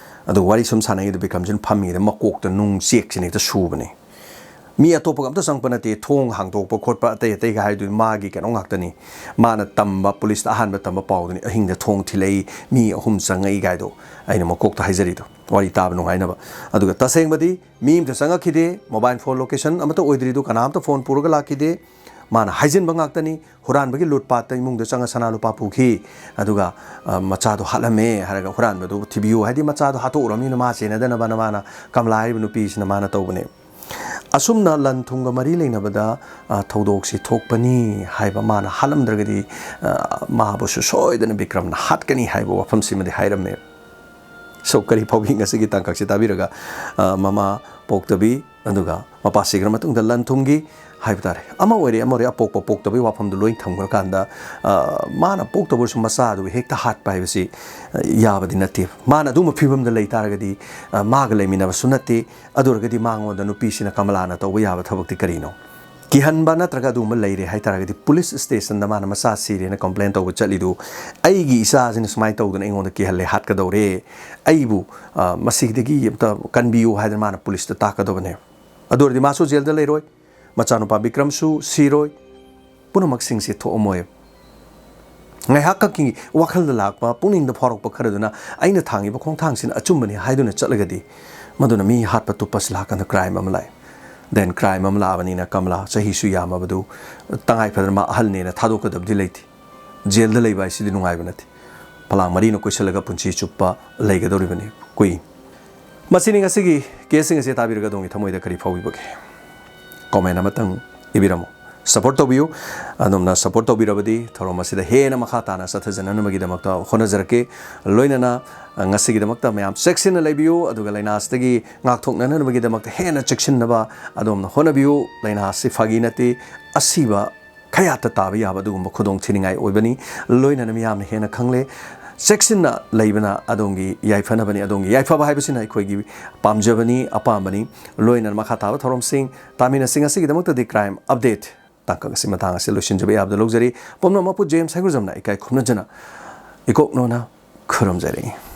ꯑꯗꯨ ꯋꯥꯔꯤ ꯁꯨꯝ ꯁꯥꯟꯅꯉꯩꯗ ꯕꯤꯀ꯭ꯔꯝꯁꯤꯅ ꯐꯝꯃꯤꯉꯩꯗ ꯃꯀꯣꯛꯇ ꯅꯨꯡ ꯆꯦꯛꯁꯤꯅ ꯍꯦꯛꯇ ꯁꯨꯕꯅꯦ꯫ ꯃꯤ ꯑꯇꯣꯞꯄꯒ ꯑꯝꯇ ꯆꯪꯉꯛꯄ ꯅꯠꯇꯦ, ꯊꯣꯡ ꯍꯥꯡꯗꯣꯛꯄ ꯈꯣꯠꯄ ꯑꯇꯩ ꯑꯇꯩꯒ ꯍꯥꯏꯗꯨꯗꯤ ꯃꯥꯒꯤ ꯀꯩꯅꯣ ꯉꯥꯛꯇꯅꯤ꯫ ꯃꯥꯅ ꯇꯝꯕ, ꯄꯨꯂꯤꯁꯇ ꯑꯍꯥꯟꯕ ꯇꯝꯕ ꯄꯥꯎꯗꯨꯅꯤ, ꯑꯍꯤꯡꯗ ꯊꯣꯡ ꯊꯤꯜꯂꯛꯏ, ꯃꯤ ꯑꯍꯨꯝ ꯆꯪꯉꯛꯏ ꯀꯥꯏꯗꯣ ꯑꯩꯅ ꯃꯀꯣꯛꯇ ꯍꯥꯏꯖꯔꯤꯗꯣ, ꯋꯥꯔꯤ ꯇꯥꯕ ꯅꯨꯡꯉꯥꯏꯅꯕ꯫ ꯑꯗꯨꯒ ꯇꯁꯦꯡꯕꯗꯤ ꯃꯤ ꯑꯃꯇ ꯆꯪꯉꯛꯈꯤꯗꯦ, ꯃꯣꯕꯥꯏꯜ ꯐꯣꯟ ꯂꯣꯀꯦꯁꯟ ꯑꯃꯠꯇ ꯑꯣꯏꯗ꯭ꯔꯤꯗꯨ, ꯀꯅꯥꯝꯇ ꯐꯣꯟ ꯄꯨꯔꯒ ꯂꯥꯛꯈꯤꯗꯦ꯫ ꯃꯥꯅ ꯍꯥꯏꯖꯤꯟꯕ ꯉꯥꯛꯇꯅꯤ, ꯍꯨꯔꯥꯟꯕꯒꯤ ꯂꯨꯠꯄꯥꯠꯇ ꯏꯃꯨꯡꯗ ꯆꯪꯉ ꯁꯅꯥ ꯂꯨꯄꯥ ꯄꯨꯈꯤ, ꯑꯗꯨꯒ, ꯑ, ꯃꯆꯥꯗꯣ ꯍꯥꯠꯂꯝꯃꯦ ꯍꯥꯏꯔꯒ ꯍꯨꯔꯥꯟꯕꯗꯨ ꯊꯤꯕꯤꯌꯨ, ꯍꯥꯏꯗꯤ ꯃꯆꯥꯗꯣ ꯍꯥꯠꯇꯣꯛꯎꯔꯕꯅꯤꯅ ꯃꯥ ꯆꯦꯟꯅꯗꯅꯕꯅ ꯃꯥꯅ, ꯀꯃꯂꯥ ꯍꯥꯏꯔꯤꯕ ꯅꯨꯄꯤꯁꯤꯅ ꯃꯥꯅ ꯇꯧꯕꯅꯦ꯫ ꯑꯁꯨꯝꯅ ꯂꯟ ꯊꯨꯝꯒ ꯃꯔꯤ ꯂꯩꯅꯕꯗ, ꯑ, ꯊꯧꯗꯣꯛꯁꯤ ꯊꯣꯛꯄꯅꯤ ꯍꯥꯏꯕ ꯃꯥꯅ ꯍꯥꯠꯂꯝꯗ꯭ꯔꯒꯗꯤ, ꯑ, ꯃꯥꯕꯨꯁꯨ ꯁꯣꯏꯗꯅ ꯕꯤꯀ꯭ꯔꯝꯅ ꯍꯥꯠꯀꯅꯤ ꯍꯥꯏꯕ ꯋꯥꯐꯝꯁꯤꯃꯗꯤ ꯍꯥꯏꯔꯝꯃꯦ꯫ So, ꯀꯔꯤ ꯐꯥꯎꯏ ꯉꯁꯤꯒꯤ ꯇꯥꯡꯀꯛꯁꯤ ꯇꯥꯕꯤꯔꯒ? ꯑ, ꯃꯃꯥ ꯄꯣꯛꯇꯕꯤ, ꯑꯗꯨꯒ ꯃꯄꯥ ꯁꯤꯈ꯭ꯔ ꯃꯇꯨꯡꯗ ꯂꯟ ꯊꯨꯝꯒꯤ ꯍꯥꯏꯕ ꯇꯥꯔꯦ, ꯑꯃ ꯑꯣꯏꯔꯦ ꯑꯃ ꯑꯣꯏꯔꯦ, ꯑꯄꯣꯛꯄ ꯄꯣꯛꯇꯕꯒꯤ ꯋꯥꯐꯝꯗꯨ ꯂꯣꯏ ꯊꯝꯈ꯭ꯔꯀꯥꯟꯗ, ꯑ, ꯃꯥꯅ ꯄꯣꯛꯇꯕꯁꯨ ꯃꯆꯥꯗꯨ ꯍꯦꯛꯇ ꯍꯥꯠꯄ ꯍꯥꯏꯕꯁꯤ, ꯑ, ꯌꯥꯕꯗꯤ ꯅꯠꯇꯦ꯫ ꯃꯥꯅ ꯑꯗꯨꯒꯨꯝꯕ ꯐꯤꯕꯝꯗ ꯂꯩ ꯇꯥꯔꯒꯗꯤ, ꯑ, ꯃꯥꯒ ꯂꯩꯃꯤꯟꯅꯕꯁꯨ ꯅꯠꯇꯦ꯫ ꯑꯗꯨ ꯑꯣꯏꯔꯒꯗꯤ ꯃꯉꯣꯟꯗ ꯅꯨꯄꯤꯁꯤꯅ ꯀꯃꯂꯥꯅ ꯇꯧꯕ ꯌꯥꯕ ꯊꯕꯛꯇꯤ ꯀꯔꯤꯅꯣ? ꯀꯤꯍꯟꯕ ꯅꯠꯇ꯭ꯔꯒ ꯑꯗꯨꯒꯨꯝꯕ ꯂꯩꯔꯦ ꯍꯥꯏ ꯇꯥꯔꯒꯗꯤ, ꯄꯨꯂꯤꯁ ꯁ꯭ꯇꯦꯁꯟꯗ ꯃꯥꯅ ꯃꯆꯥ ꯁꯤꯔꯦꯅ ꯀꯝꯄ꯭ꯂꯦꯟ ꯇꯧꯕ ꯆꯠꯂꯤꯗꯨ, "ꯑꯩꯒꯤ ꯏꯆꯥꯁꯤꯅ ꯁꯨꯃꯥꯏꯅ ꯇꯧꯗꯅ ꯑꯩꯉꯣꯟꯗ ꯀꯤꯍꯜꯂꯦ, ꯍꯥꯠꯀꯗꯧꯔꯦ, ꯑꯩꯕꯨ, ꯑ, ꯃꯁꯤꯗꯒꯤ ꯑꯝꯇ ꯀꯟꯕꯤꯌꯨ" ꯍꯥꯏꯗꯅ ꯃꯥꯅ ꯄꯨꯂꯤꯁꯇ ꯇꯥꯛꯀꯗꯕꯅꯦ꯫ ꯑꯗꯨ ꯑꯣꯏꯔꯗꯤ ꯃꯥꯁꯨ ꯖꯦꯜꯗ ꯂꯩꯔꯣꯏ, ꯃꯆꯥꯅꯨꯄꯥ ꯕꯤꯀ꯭ꯔꯝꯁꯨ ꯁꯤꯔꯣꯏ, ꯄꯨꯝꯅꯃꯛꯁꯤꯡꯁꯦ ꯊꯣꯛꯑꯝꯃꯣꯏ꯫ ꯉꯥꯏꯍꯥꯛꯈꯛꯀꯤ ꯋꯥꯈꯜꯗ ꯂꯥꯛꯄ, ꯄꯨꯛꯅꯤꯡꯗ ꯐꯥꯎꯔꯛꯄ ꯈꯔꯗꯨꯅ ꯑꯩꯅ ꯊꯥꯡꯉꯤꯕ ꯈꯣꯡꯊꯥꯡꯁꯤꯅ ꯑꯆꯨꯝꯕꯅꯤ ꯍꯥꯏꯗꯨꯅ ꯆꯠꯂꯒꯗꯤ, ꯃꯗꯨꯅ ꯃꯤ ꯍꯥꯠꯄ ꯇꯨꯞꯄꯁꯤ ꯂꯥꯛꯀꯥꯟꯗ ꯀ꯭ꯔꯥꯏꯝ ꯑꯃ ꯂꯥꯛꯑꯦ꯫ ꯗꯦꯟ ꯀ꯭ꯔꯥꯏꯝ ꯑꯃ ꯂꯥꯛꯑꯕꯅꯤꯅ ꯀꯃꯂꯥ ꯆꯍꯤꯁꯨ ꯌꯥꯝꯃꯕꯗꯨ ꯇꯉꯥꯏ ꯐꯗꯅ ꯃꯥ ꯑꯍꯜꯅꯦꯅ ꯊꯥꯗꯣꯛꯀꯗꯕꯗꯤ ꯂꯩꯇꯦ꯫ ꯖꯦꯜꯗ ꯂꯩꯕ ꯍꯥꯏꯁꯤꯗꯤ ꯅꯨꯡꯉꯥꯏꯕ ꯅꯠꯇꯦ꯫ ꯐꯂꯥꯡ ꯃꯔꯤꯅ ꯀꯣꯏꯁꯤꯜꯂꯒ ꯄꯨꯟꯁꯤ ꯆꯨꯞꯄ ꯂꯩꯒꯗꯧꯔꯤꯕꯅꯤ꯫ ꯀꯨꯏ ꯃꯁꯤꯅꯤ ꯉꯁꯤꯒꯤ ꯀꯦꯁꯁꯤꯡ ꯑꯁꯤ ꯇꯥꯕꯤꯔꯒ ꯑꯗꯣꯝꯒꯤ ꯊꯃꯣꯏꯗ ꯀꯔꯤ ꯐꯥꯎꯕꯤꯕꯒꯦ? ꯀꯣꯃꯦꯟ ꯑꯃꯇꯪ ꯏꯕꯤꯔꯝꯃꯨ꯫ ꯁꯄꯣꯔꯠ ꯇꯧꯕꯤꯌꯨ꯫ ꯑꯗꯣꯝꯅ ꯁꯄꯣꯔꯠ ꯇꯧꯕꯤꯔꯕꯗꯤ ꯊꯧꯔꯝ ꯑꯁꯤꯗ ꯍꯦꯟꯅ ꯃꯈꯥ ꯇꯥꯅ ꯆꯠꯊꯖꯅꯅꯕꯒꯤꯗꯃꯛꯇ ꯍꯣꯠꯅꯖꯔꯛꯀꯦ꯫ ꯂꯣꯏꯅꯅ ꯉꯁꯤꯒꯤꯗꯃꯛꯇ ꯃꯌꯥꯝ ꯆꯦꯛꯁꯤꯟꯅ ꯂꯩꯕꯤꯌꯨ, ꯑꯗꯨꯒ ꯂꯥꯏꯅꯥ ꯑꯁꯤꯗꯒꯤ ꯉꯥꯛꯊꯣꯛꯅꯅꯕꯒꯤꯗꯃꯛꯇ ꯍꯦꯟꯅ ꯆꯦꯛꯁꯤꯟꯅꯕ ꯑꯗꯣꯝꯅ ꯍꯣꯠꯅꯕꯤꯌꯨ꯫ ꯂꯥꯏꯅꯥ ꯑꯁꯤ ꯐꯥꯒꯤ ꯅꯠꯇꯦ, ꯑꯁꯤꯕ ꯈꯌꯥꯠꯇ ꯇꯥꯕ ꯌꯥꯕ ꯑꯗꯨꯒꯨꯝꯕ ꯈꯨꯗꯣꯡ ꯊꯤꯅꯤꯡꯉꯥꯏ ꯑꯣꯏꯕꯅꯤ꯫ ꯂꯣꯏꯅꯅ ꯃꯤꯌꯥꯝꯅ ꯍꯦꯟꯅ ꯈꯪꯂꯦ꯫ ꯆꯦꯛꯁꯤꯟꯅ ꯂꯩꯕꯅ ꯑꯗꯣꯝꯒꯤ ꯌꯥꯏꯐꯅꯕꯅꯤ, ꯑꯗꯣꯝꯒꯤ ꯌꯥꯏꯐꯕ ꯍꯥꯏꯕꯁꯤꯅ ꯑꯩꯈꯣꯏꯒꯤ ꯄꯥꯝꯖꯕꯅꯤ, ꯑꯄꯥꯝꯕꯅꯤ꯫ ꯂꯣꯏꯅꯅ ꯃꯈꯥ ꯇꯥꯕ ꯊꯧꯔꯝꯁꯤꯡ ꯇꯥꯃꯤꯟꯅꯁꯤ꯫ ꯉꯁꯤꯒꯤꯗꯃꯛꯇꯗꯤ ꯀ꯭ꯔꯥꯏꯝ ꯑꯞꯗꯦꯠ ꯇꯥꯡꯀꯛ ꯑꯁꯤ ꯃꯇꯥꯡ ꯑꯁꯤ ꯂꯣꯏꯁꯤꯟꯖꯕ ꯌꯥꯕꯗ ꯂꯧꯖꯔꯤ꯫ ꯄꯨꯝꯅꯃꯛꯄꯨ ꯖꯦꯝꯁ ꯍꯩꯒ꯭ꯔꯨꯖꯝꯅ ꯏꯀꯥꯏ ꯈꯨꯝꯅꯖꯅ ꯏꯀꯣꯛꯅꯣꯅ ꯈꯨꯔꯨꯝꯖꯔꯤ꯫